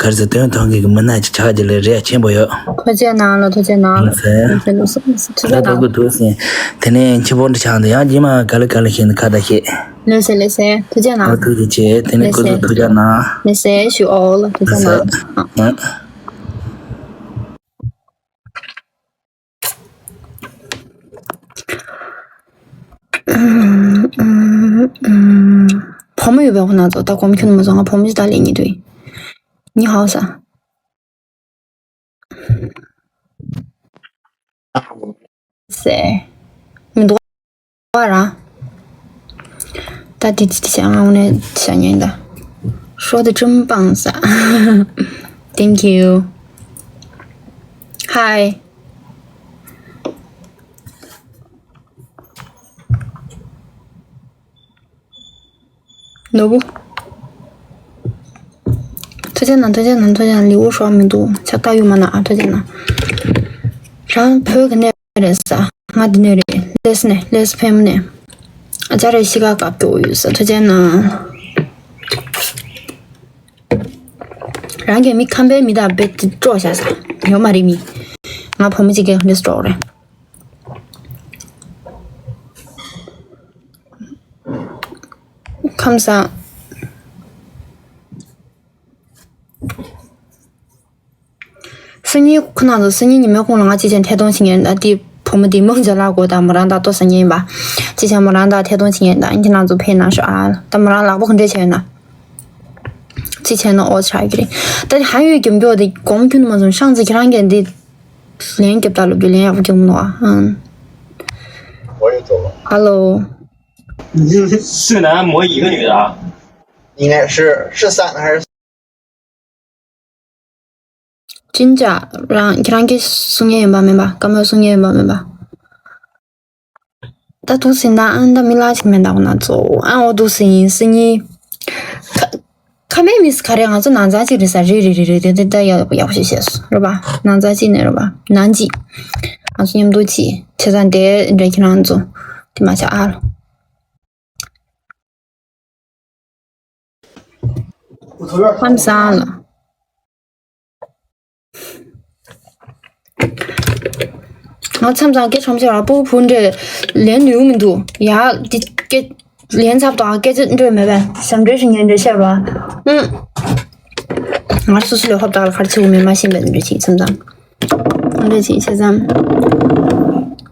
ག་རེ་ཟེར་དོན་མཐོང་མཁན་གྱི་མི་སྣ་ཅིག་ཆགས་རྒྱུ་ལ་རེ་བ་ཆེན་པོ་ཡོད། ཐུགས་རྗེ་གནང་ལ། ཐུགས་རྗེ་གནང་། ལགས་སེ། ཐུགས་རྗེ་གནང་། ཐུགས་རྗེ་ད་ལྟ་གནང་། གི་ཐུགས་སེ། དེ་ནས་འཆི་འཕོ་འདྲ་ཆགས་འདུག་ཡང་རྗེས་མ་ག་ལེ་ག་ལེ་ཤེས་ནས་ཁ་བརྡ་བཤད། ལགས་སེ་ལགས་སེ། ཐུགས་རྗེ་གནང་། ཨོ་ཐུགས་རྗེ་ཆེ། དེ་ནས་ལགས་སྐུ་སེ། གཟུགས་ཐུགས་རྒྱ་གནང་། ལགས་སེ། ཞུ་ཨོ་ལ་ཐུགས་རྗེ་གནང་། ལགས་སེ། བུ་མོ་ཡོད་པའི་ཁོ་ན་ཚོ་ད་གོམ་ཁྱོན་མ་བཟང་ང་བུ་མོ་ཞིག་ད་ལས་ཉེ་དུས། ཉི་ཧའོ་ས། སེ། མི་འདུག་བ་ར། ད་དེ་དེ་དེ་བྱ་ང་ངོ་ནས་བྱ་ཉན་ད། ཧྲོ་དེ་ཀྲུམ་པང་ས། Thank you. Hi. ནོར་བུ། ཐུགས་རྗེ་གནང་། ཐུགས་རྗེ་གནང་། ཐུགས་རྗེ་གནང་། ལེའུ་ཧྲོག་མི་འདུག་ཆ་ཀ་ཡུ་མ་ན་ཨ། ཐུགས་རྗེ་གནང་། རང་བོད་ཀྱི་གནས་རེད་ས། ང་འདི་ནས་རེད། ལེས་ནས་ལེས་ཕེམ་ནས། ཨ་ཅག་རེ་ཤི་ཀ་བཀབ་སྐྱོ་ཡོད་ས། ཐུགས་རྗེ་གནང་། རང་གི་མི་ཁམས་པའི་མི་དང་བེད་དེ་སྤྲོ་བྱ་ས་ཡོད་མ་རེད་མི། ང་བུ་མོ་གཅིག་གིས་འདི་སྤྲོ་རེད། ཁམས་བཟང་། སང་ཉིན་ཁོ་ན་ཚོ་སང་ཉིན་ཉི་མའི་ཁོང་ལ་ང་ཅི་བྱས་ཐད་གཏོང་བྱེད་ངེས་ད་དེ་བུ་མོ་དེ་མང་ཇ་ལག་གོ་ད་མོ་རང་ད་ལྟོ་སང་ཉིན་པ་ཅི་བྱས་མོ་རང་ད་ཐད་གཏོང་བྱེད་ངེས་ད་ཁྱེད་རང་ཚོ་ཕེབས་གནང་ཤོག་ཨ་ད་མོ་རང་ལག་པ་ག་འདྲས་བྱས་ཡོད་ན་ཅི་བྱས་ན་ཨོ་ཆགས་ཀྱི་རེད། ད་དེ་ཧ་ཡོད་རྒྱབ་མགྱོགས་དེ་གོམ་ཁྱོན་མ་སོང་ཤང་ཚེ་ཁྱེད་རང་གིས་འདི་ལན་རྒྱབ་ད་ལོ་རྒྱུ་ལན་ཡག་པོ་རྒྱབ་མི་འདུག་ཨ་ཨང་། 我也走了。 ཧ་ལོ། 是男模一个女的啊？应该是是三个还是 ཅི་འདྲ་རང་ཁྱེད་རང་གིས་གསུང་ཡས་ཡིན་པ་མིན་པ་བཀའ་མོལ་གསུང་ཡས་ཡིན་པ་མིན་པ། ད་འདུག་སེ་ན་ཨ་ད་མི་ལ་ཅིག་མེད་ད་འོ་ན་ཙོ་ཨ་འོ་འདུག་སེ་ཡིན་སེ་ཉིན། ཁ་ཁ་མེད་མི་སི་ག་རེ་ང་ཚོ་ནང་ཚང་གཅིག་རེད་ས་རེད་རེད་རེད་རེད་དེ་ད་ཡག་ཡག་པོ་ཞིག་བཤད་སོང་རེད་པ་ནང་ཚང་གཅིག་ནས་རེད་པ་ནང་གཅིག་ང་ཚོ་མཉམ་དུ་གཅིག་བྱས་ཙང་དེ་འདྲ་ཁྱེད་རང་ཚོ་དེ་མ་བྱ་ཨ་ལ། ཁམས་བཟང་ལ། ང་མཚམས་མཚམས་སྐད་ཆ་བཤད་ར་སྤུ་གུ་བུ་འདྲེ་ལན་ནུས་མི་འདུག་ཡ་འདི་སྐད་ལན་ཚབ་དང་སྐད་ཆ་འདྲེ་མེད་པས་ཞབས་འདྲེ་ཞིག་ཉན་འདྲེ་བཤད་ར་ཨུ། ང་སོ་སོ་ལས་ཧོབ་དག་ལ་ཁར་ཆེ་བོ་མེད་མ་ཤེས་པའི་འདྲེ་ཞིག་མཚམས་མཚམས། འདྲ་ཅིག་བྱས་ཙང་།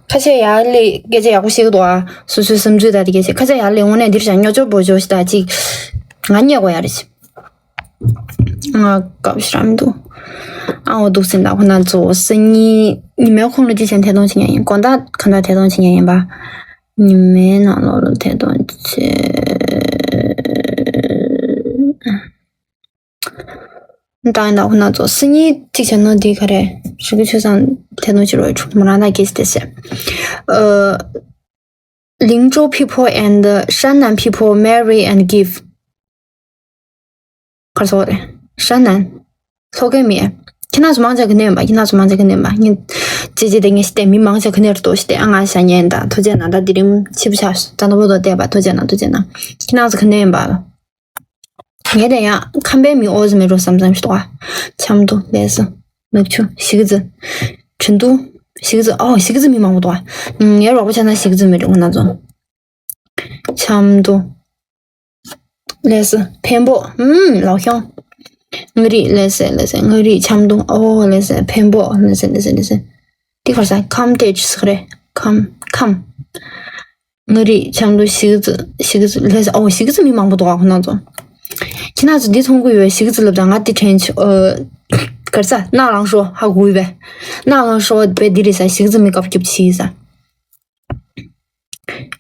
ཁ་ཤས་ཡར་སླེབས་སྐད་ཆ་ཡག་པོ་བཤད་ཀྱི་འདུག་ཨ། སོ་སོའི་བསམ་ཚུལ་དང་དེ་སྐད་ཆ་ཁ་ཤས་ཡར་སླེབས་དངོས་གནས་འདིར་བཞག་སྨྱོ་སྦྱོར་བོ་ཇོ་ཞིག་དང་ཅིག་ང་རྙེད་དགོས་ཡ་རེད། ང་སྐབས་ཤིག་ར་མི་འདུག་ཨ་འོ་འདུག་སེ་འདུག་ཁོ་ན་ཚོ་སང་ཉིན་ཉི་མའི་ཁོངས་ལ་ཅི་བྱས་ཐད་གཏོང་བྱེད་མཁན་ཡིན། དགོང་དག་གང་ལྟར་ཐད་གཏོང་བྱེད་མཁན་ཡིན་པ། ཉི་མའི་ནང་ལོགས་ལ་ཐད་གཏོང་བྱེད། ད་ཡིན་ད་ཁོ་ན་ཚོ་སང་ཉིན་གཅིག་བྱས་ན་འདི་ག་རེ་རི་ཁུ་ཆོས་སང་ཐད་གཏོང་བྱེད་རོགས་ཆུ་མོ་རང་ད་གེ་སི་དེ་ཟེར། ཨ། Lingzhou people and Shannan people marry and give. གར་སོགས་རེད། ཧྲན་ནན། ལྷོ་ཁའི་མི། ཁྱེད་རང་ཚོ་མང་ཆེ་ག་ནས་ཡིན་པ། ཁྱེད་རང་ཚོ་མང་ཆེ་ག་ནས་ཡིན་པ། ངས་ཅི་ཅི་དེ་ངས་ཤི་སྟེ་མི་མང་ཆེ་ག་ནས་རེད་དོ་ཤི་སྟེ་ཨ་ང་ཤ་ཉན་ད་ཐུགས་རྗེ་གནང་ད་དེ་རིང་ཕྱི་པོ་ཆགས་སོང་ད་ནོར་བུ་དོ་བལྟས་པ་ཐུགས་རྗེ་གནང་ཐུགས་རྗེ་གནང་། ཁྱེད་རང་ཚོ་ག་ནས་ཡིན་པ། ངས་དེ་ཡང་ཁམས་པའི་མི་ཨོ་ཟི་མེད་འགྲོ་བསམ་བསམ་ཞིག་འདུག་ཨ། ཆབ་མདོ་ལྷ་ས། ནག་ཆུ། གཞིས་ཀ་རྩེ། ཁྲིན་ཏུའུ། གཞིས་ཀ་རྩེ། ཨོ་གཞིས་ཀ་རྩེ་མི་མང་པོ་འདུག་ཨ། ངའི་རོགས་པ་ཆ་ཚང་གཞིས་ཀ་རྩེ་མི་འགྲོ་ཁོ་ན་ཚོ། ཆབ་མདོ། ལྷ་ས། འཕན་པོ། ཨུམ། ལའོ་ཤང་། མངའ་རིས། ལྷ་ས། ལྷ་ས། མངའ་རིས། ཆབ་མདོ། ཨོ་ལྷ་ས། འཕན་པོ། ལྷ་ས། ལྷ་ས། ལྷ་ས། འདི་གར་ས་ཁམས་ཏེ་ཅི་ཟེར་རེད། ཁམས་ཁམས། མངའ་རིས། ཆབ་མདོ། གཞིས་ཀ་རྩེ། གཞིས་ཀ་རྩེ། ལྷ་ས། ཨོ་གཞིས་ཀ་རྩེ་མི་མང་པོ་འདུག་ཨ་ཁོ་ན་ཚོ། ཁྱེད་རང་ཚོ་འདི་མཐོང་གི་ཡོད་གཞིས་ཀ་རྩེ་ལབ་ད་ང་དེ་དྲན་ཆོག་ཨ། གར་ས་ནགས་ལང་ཤོ་ཧ་གོ་ཡོད་པས། ནགས་ལང་ཤོ་བས་འདི་རེད་ས་གཞིས་ཀ་རྩེ་མི་སྐབས་རྒྱབ་ཆི་ཡིན་ས།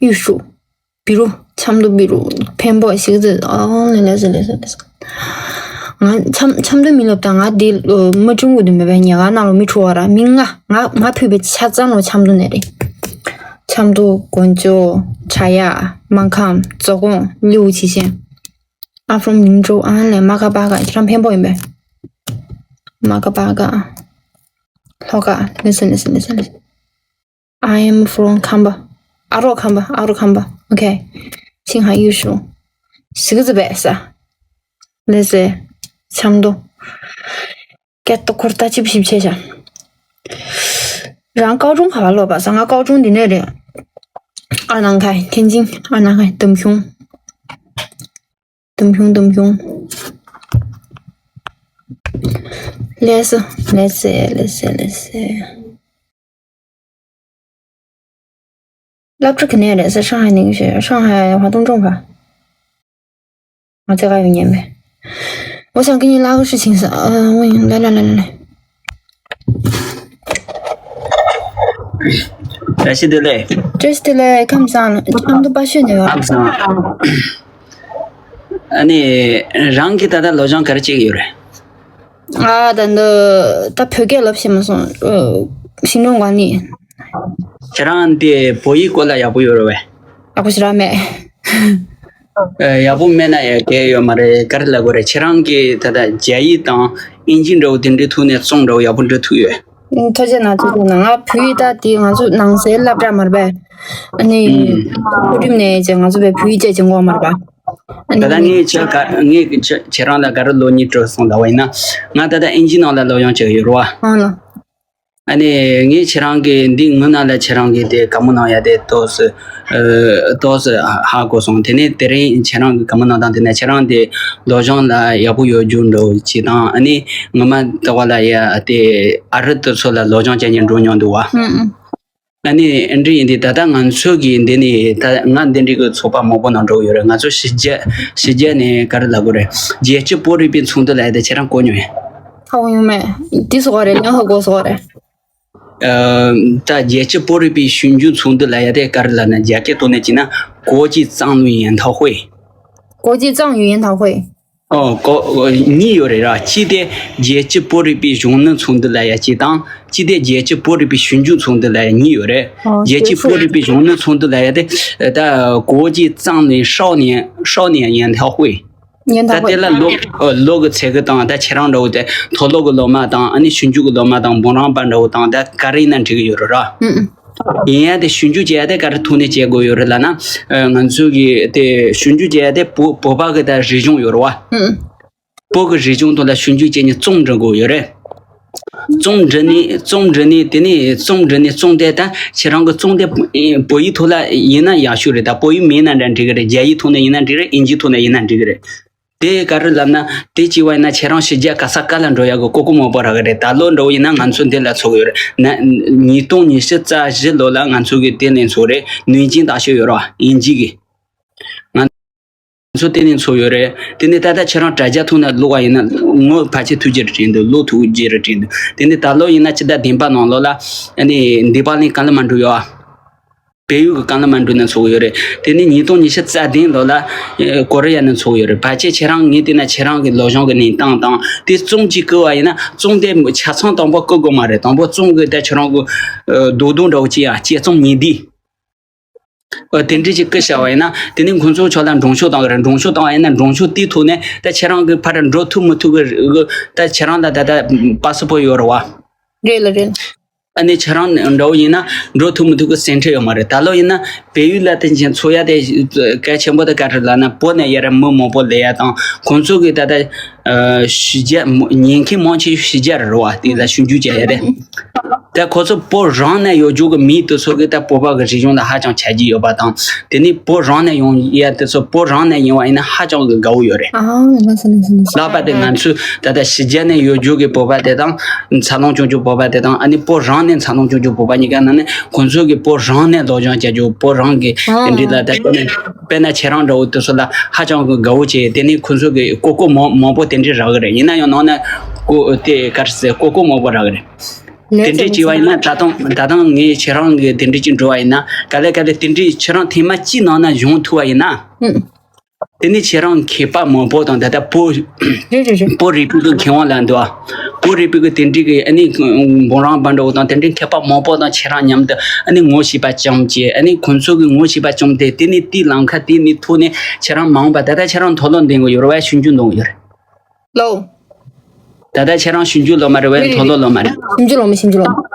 玉树། 比如། ཆབ་མདོ། 比如། འཕན་པོ། གཞིས་ཀ་རྩེ། ཨོ་ལེ་ལེ་ཟེར་ལེ་ཟེར་ལེ་ཟེར། ང་ཆབ་ཆབ་མདོ་མི་ལབ་དང་ང་འདི་མ་བྱུང་གི་འདུག་མེད་པས་ཉེ་ག་ནང་ལ་མི་ཁྲོ་བ་ར་མི་ལྔ་ང་ང་ཕུད་པའི་ཆ་ཚང་ལོ་ཆབ་མདོ་ནས་རེད། ཆབ་མདོ། 广州། 茶雅། 岘港། 左贡། 六七线། I'm from 灵州། ཨ་ལེ་མ་ག་པ་ག་ཁྱེད་རང་འཕན་པོ་ཡིན་པས། མ་ག་པ་ག་ལྷོ་ཁ། Listen, listen, listen, listen. I am from Khampa. ཨ་རོགས་ཁམས་པ། ཨ་རོགས་ཁམས་པ། Okay. 青海玉树། གཞིས་ཀ་རྩེ་པས་ས། ལྷ་ས། ཆབ་མདོ། སྐད་ཏོ་འཁོར་ལྟ་ཅིབ་ཞིབ་བྱས་བཞག་རང་ཀའོ་ཀྲུང་ག་པར་ལོག་པ་ས། ང་ཀའོ་ཀྲུང་འདི་ནས་རེད། ཨ་ནང་ཁའི་ཐེན་ཅིང་། ཨ་ནང་ཁའི་འདམ་གཞུང་། འདམ་གཞུང་། འདམ་གཞུང་། ལྷ་ས། ལྷ་ས། ལྷ་ས། ལྷ་ས། སློབ་གྲྭ་ག་ནས་རེད་ཟེར། 上海 ནས་学校། 上海华东政法。 ང་ཚེ་ག་ཡོད་ཉན་མེད། 我想跟你拉个事情是，呃，问，来来来来来。 བཀྲ་ཤིས་བདེ་ལེགས། བཀྲ་ཤིས་བདེ་ལེགས། ཁམས་བཟང་། ཁམས་དུ་པ་ཤོད་ནས་ཡོད། ཁམས་བཟང་། ཨ་ནི། རང་གི་ད་ལྟ་ལོ་སྦྱོང་ག་རེ་བྱེད་ཀྱི་ཡོད་རེད། ཨ་ད་འདི་ད་བོད་སྐད་ལབ་ཤེས་མ་སོང་། ཨ། ཤིང་སྡོང་ག་ནི། ཁྱེད་རང་དེ་བོད་ཡིག་སྐོར་ལ་ཡག་པོ་ཡོད་རེད་བས། ཡག་པོ་ཞེ་དྲག་མེད། ཨ། ཡག་པོ་མེད་ན་ཡང་གལ་ཡོད་མ་རེད། ག་རེ་ལབ་དགོས་རེད། ཁྱེད་རང་གིས་ད་ལྟ་རྒྱ་ཡིག་དང་དབྱིན་ཇི་འདྲ་བོ་དེ་འབྲི་ཐུབ་ནས་རྩོམ་འདྲ་བོ་ཡག་པོ་འབྲི་ཐུབ་ཡོད། ཐུགས་རྗེ་གནང་། ཐུགས་རྗེ་གནང་། ང་བོད་ཡིག་ད་དེ་ང་ཚོ་ནང་སའི་སློབ་གྲྭ་མ་རེད་པས། ཨ་ནི། ཨུམ། མཐོ་རིམ་ནས་ཅིག་ང་ཚོ་བས་བོད་ཡིག་བཅས་ཀྱི་འགོ་མ་རེད་པ། ཨ་ནི་ད་ལྟ་ངས་ཁྱེད་ག་ངས་ཁྱེད་ཁྱེད་རང་ལ་ག་རེ་ལོ་གཉིས་སྤྲོད་སོང་ལབ་པ་ཡིན་ན། ང་ད་ལྟ་ཨིན་ཇི་ནང་ལ་སློབ་སྦྱོང་བྱེད་ཀྱི་ཡོད་རེད་བ། ཨང་ལགས། ཨ་ནི་ངས་ཁྱེད་རང་གི་འདི་ངའི་ནང་ལ་ཁྱེད་རང་གིས་དེ་བཀའ་མོལ་གནང་ཡ་དེ་ཏོག་ཙམ་ཨ་ཏོག་ཙམ་ཧ་གོ་སོང་། དེ་ནས་དེ་རིང་ཁྱེད་རང་གི་བཀའ་མོལ་གནང་སྟངས་དེ་ནས་ཁྱེད་རང་དེ་སློབ་སྦྱོང་ལ་ཡག་པོ་ཡོད་རྒྱུ་འདྲ་བོ་ཅིག་དང་། ཨ་ནི་ངོ་མ་ལྟ་བ་ལ་ཡ་དེ་ཨ་རི་དེ་ཚོ་ལ་སློབ་སྦྱོང་བྱེད་མཁན་འགྲོ་མྱོང་འདུག་བ། ཨུ་ཨུ། ཨ་ནི་འདི་ཡིན་དུས་ད་ལྟ་ང་ཚོ་གི་འདི་ནི་ད་ང་འདི་འདྲའི་གི་ཚོགས་པ་མང་པོ་ནང་འགྲོ་གི་ཡོད་རེད། ང་ཚོ་ཕྱི་རྒྱལ་ཕྱི་རྒྱལ་ནས་ག་རེ་ལབ་དགོས་རེད། རྒྱལ་སྤྱི་བོད་རིག་པའི་ཚོགས་འདུ་ལབ་ཡ་དེ་ཁྱེད་རང་གོ་མྱོང་ཡ། ཧ་གོ་མྱོང་མེད། འདི་སོགས་རེད། ལན་ཧ་གོ་སོགས་རེད། ཨ་ད་རྒྱལ་སྤྱི་བོད་རིག་པའི་ཞིབ་འཇུག་ཚོགས་འདུ་ལབ་ཡ་དེ་ག་རེ་ལབ་ན། རྒྱ་སྐད་ཐོག་ནས་བྱས་ན་国际藏语研讨会། 国际藏语研讨会། ཨོ་ཀོ་གཉིས་ཡོད་རེད་ར། གཅིག་དེ་རྒྱལ་སྤྱི་བོད་རིག་པའི་གཞོན་ནུ་ཚོགས་འདུ་ལབ་ཡ་གཅིག་དང་། གཅིག་དེ་རྒྱལ་སྤྱི་བོད་རིག་པའི་ཞིབ་འཇུག་ཚོགས་འདུ་ལབ་ཡ་གཉིས་ཡོད་རེད། ཨོ་རྒྱལ་སྤྱི་བོད་རིག་པའི་གཞོན་ནུ་ཚོགས་འདུ་ལབ་ཡ་དེ་ད་国际藏语少年少年研讨会། 研讨会། ད་དེ་ལ་ལོ་ཨོ་ལོ་གི་ཚད་གི་དང་། ད་ཁྱེད་རང་འདྲ་བོ་དེ་མཐོ་སློབ་གི་སློབ་མ་དང་། ཨ་ནི་ཞིབ་འཇུག་གི་སློབ་མ་དང་། འབུམ་རམས་པ་འདྲ་བོ་དང་། ད་ག་རེ་ཡིན་ན་འགྲིག་གི་ཡོད་རེད་ར། ཨུ་ཨུ། ཡིན་ཡ་དེ་ཞིབ་འཇུག་བྱེད་ཡ་དེ་ག་རེ་ཐོག་ནས་བྱེད་དགོས་ཡོད་རེད་ལབ་ན། ཨ་ང་ཚོ་གི་དེ་ཞིབ་འཇུག་བྱེད་ཡ་དེ་བོད་བོད་པ་གི་ད་རིག་གཞུང་ཡོད་རེད་བ། ཨུ་ཨུ། བོད་ཀྱི་རིག་གཞུང་ཐོག་ལ་ཞིབ་འཇུག་བྱེད་མཁན་རྩོམ་འབྲི་དགོས་ཡོད་རེད། རྩོམ་འབྲི་ནས་རྩོམ་འབྲི་ནས་དེ་ནས་རྩོམ་འབྲི་ནས་རྩོམ་དེ་ད་ཁྱེད་རང་གི་རྩོམ་དེ་བོད་ཡིག་ཐོག་ལ་ཡིན་ན་ཡག་ཤོས་རེད། ད་བོད་ཡིག་མེད་ན་འདྲ་འགྲིག་གི་རེད། རྒྱ་ཡིག་ཐོག་ནས་ཡིན་ན་འགྲིག་རེད། ཨིན་ཇི་ཐོག་ནས་ཡིན་ན་འགྲིག་གི་རེད། དེ་ག་རེ་ལབ་ན། དེ་བྱས་པ་ཡིན་ན་ཁྱེད་རང་ཕྱི་རྒྱལ་ག་ས་ག་ལ་འགྲོ་ཡག་གི་ཀོ་ཀོ་མང་པོ་རག་གི་རེད། ད་ལོ་འདྲ་བོ་ཡིན་ན་ང་ཚོ་འདི་ལ་ཚོགས་ཡོད་རེད། ན་ཉིས་སྟོང་ཉི་ཤུ་རྩ་བཞི་ལོ་ལ་ང་ཚོ་གི་དེ་ནས་ཚོགས་རེད། ནུས་ཅན་ད་ཤོད་ཡོད་རེད་བ། ཨིན་ཇི་གི། ང་ཚོ་དེ་ནས་ཚོགས་ཡོད་རེད། དེ་ནས་ད་ལྟ་ཁྱེད་རང་དྲ་རྒྱ་ཐོག་ནས་ཀློག་པ་ཡིན་ན་ངོ་ཕལ་ཆེར་ཐུགས་རྗེ་རེད་དྲན་འདུག་ཀློག་ཐུབ་རྗེ་རེད་དྲན་འདུག་དེ་ནས་ད་ལོ་ཡིན་ན་ཕྱི་ཟླ་བདུན་པ་ནང་ལོགས་ལ་ཨ་ནི་འདི་པ་ལིན་ཀ་ལ་མ་འགྲོ་ཡོད་ཨ། བལ་ཡུལ་གྱི་ཀ་ལ་མ་འགྲོ་ནས་ཚོགས་ཡོད་རེད། དེ་ནས་ཉིས་སྟོང་ཉི་ཤུ་རྩ་བདུན་ལོ་ལ་ཨ་ཀོ་རི་ཡ་ནས་ཚོགས་ཡོད་རེད། ཕལ་ཆེར་ཁྱེད་རང་ངས་བལྟས་ན་ཁྱེད་རང་གི་སློབ་སྦྱོང་གི་གནས་སྟངས་དང་། དེ་རྩོམ་གཅིག་བསྐུར་བ་ཡིན་ན་རྩོམ་དེ་ཆ་ཚང་དང་པོ་བསྐུར་དགོས་མ་རེད། དང་པོ་རྩོམ་གི་ད་ཁྱེད་རང་གི་ཨ་རྡོག་རྡོག་འདྲ་བོ་ཅིག་ཡང་དཔྱད་རྩོམ་ཉིས་ལྡེབ། ཨ་དེ་འདྲ་ཅིག་བསྐུར་བཞག་པ་ཡིན་ན། དེ་ནས་ཁོང་ཚོ་ཕྱོགས་ལ་མགྲོན་ཤོག་བཏང་གི་རེད། མགྲོན་ཤོག་བཏང་བ་ཡིན་ན་མགྲོན་ཤོག་དེའི་ཐོག་ནས་ད་ཁྱེད་རང་གི་ཕར་འགྲོ་ཐུབ་མི་ཐུབ་གི་ད་ཁྱེད་རང་ལ་ད་ལྟ་པ་སི་པོར་ཡོད་རེད་བ། རེད་ལ་རེད། ཨ་ནི་ཁྱེད་རང་འདྲ་བོ་ཡིན་ན་འགྲོ་ཐུབ་མི་ཐུབ་གི་སེམས་ཁྲལ་ཡོད་མ་རེད། ད་ལོ་ཡིན་ན་བལ་ཡུལ་ལ་དེ་བཞིན་ཚོགས་ཡ་དེ་གལ་ཆེན་པོ་དེ་ག་རེ་ལབ་ན། བོད་ནས་ཡར་མི་མང་པོ་སླེབས་ཡ་དང་། ཁོང་ཚོ་གི་ད་ལྟ་ཨ་ཕྱི་རྒྱལ་མ་ཉན་མཁན་མང་ཆེ་ཕྱི་རྒྱལ་རེད་བ། དེ་ལ་ཞིབ་འཇུག་བྱེད་ཡ་དེ། ད་ཁོ་ཚོ་བོད་རང་ནས་ཡོད་རྒྱུ་གི་མི་དེ་ཚོ་གི་ད་བོད་པ་གི་རིག་གཞུང་ལ་ཧ་ཅང་ཆ་རྒྱུས་ཡོད་པ་དང་། དེ་ནས་བོད་རང་ནས་ཡོང་ཡ་དེ་ཚོ་བོད་རང་ནས་ཡིན་པ་ཡིན་ན་ཧ་ཅང་གི་དགའ་བོ་ཡོད་རེད། ཨ་ལགས་པ་དེ་ང་ཚོས་ད་ལྟ་ཕྱི་རྒྱལ་ནས་ཡོད་རྒྱུ་གི་བོད་པ་དེ་དང་། འཚར་ལོངས་བྱུང་རྒྱུ་བོད་པ་དེ་དང་། ཨ་ནི་བོད་རང་ནས་འཚར་ལོངས་བྱུང་རྒྱུ་བོད་པ་གཉིས་ཀ་ནང་ནས་ཁོང་ཚོ་གིས་བོད་རང་ནས་སློབ་སྦྱོང་བྱ་རྒྱུ། བོད་རང་གི་དེ་འདྲ་ལ་ད་དཔེར་ན་དཔེར་ན་ཁྱེད་རང་འདྲ་བོ་དེ་ཚོ་ལ་ཧ་ཅང་གི་དགའ་བོ་བྱས། དེ་ནས་ཁོང་ཚོ་གིས་ཀོ་ཀོ་མང་མང་པོ་དེ་འདྲ་རག་གི་རེད། ཡིན་ན་ཡང་ནང་ན་ཀོ་དེ་ག་རེ་ཟེར། ཀོ་ཀོ་མང་པོ་རག་གི་རེད། དེ་འདྲ་བྱས་པ་ཡིན་ན་ད་དུང་ད་དུང་ངས་ཁྱེད་རང་གི་དེ་འདྲ་ཅིག་འགྲོ་བ་ཡིན་ན། ག་ལེ་ག་ལེ་དེ་འདྲ་ཁྱེད་རང་ཐེངས་མ་གཅིག་ནང་ན་བྱུང་ཐུབ་པ་ཡིན་ན། དེ་ནི་ཁྱེད་རང་མཁས་པ་མང་པོ་དང་། ད་ལྟ་བོད་རེད་རེད་རེད། བོད་རིག་པའི་གི་མཁས་དབང་ལབ་འདུག་ཨ། བོད་རིག་པའི་གི་དེ་འདྲའི་གི་ཨ་ནི་འབུམ་རམས་པ་འདྲ་བོ་དང་དེ་འདྲའི་མཁས་པ་མང་པོ་དང་ཁྱེད་རང་མཉམ་དུ་ཨ་ནི་ངོ་ཤེས་པ་བཅོམ་བྱས། ཨ་ནི་ཁོང་ཚོ་གི་ངོ་ཤེས་པ་བཅོམ་སྟེ། དེ་ནི་དེའི་ལམ་ཁ་དེ་ནི་ཐོག་ནས་ཁྱེད་རང་མ་འོངས་པ། ད་ལྟ་ཁྱེད་རང་མཐོ་སློབ་འདོན་གི་ཡོད་རེད་བ། ཞིབ་འཇུག་འདོན་གི་ཡོད་རེད། ལོ། ད་ལྟ་ཁྱེད་རང་ཞིབ་འཇུག་སློབ་མ་རེད་བས། རེད་མཐོ་རེད། སློབ་སློབ་མ་རེད། ཞིབ་འཇུག་སློབ་མ། ཞིབ་འཇུག་སློབ་མ།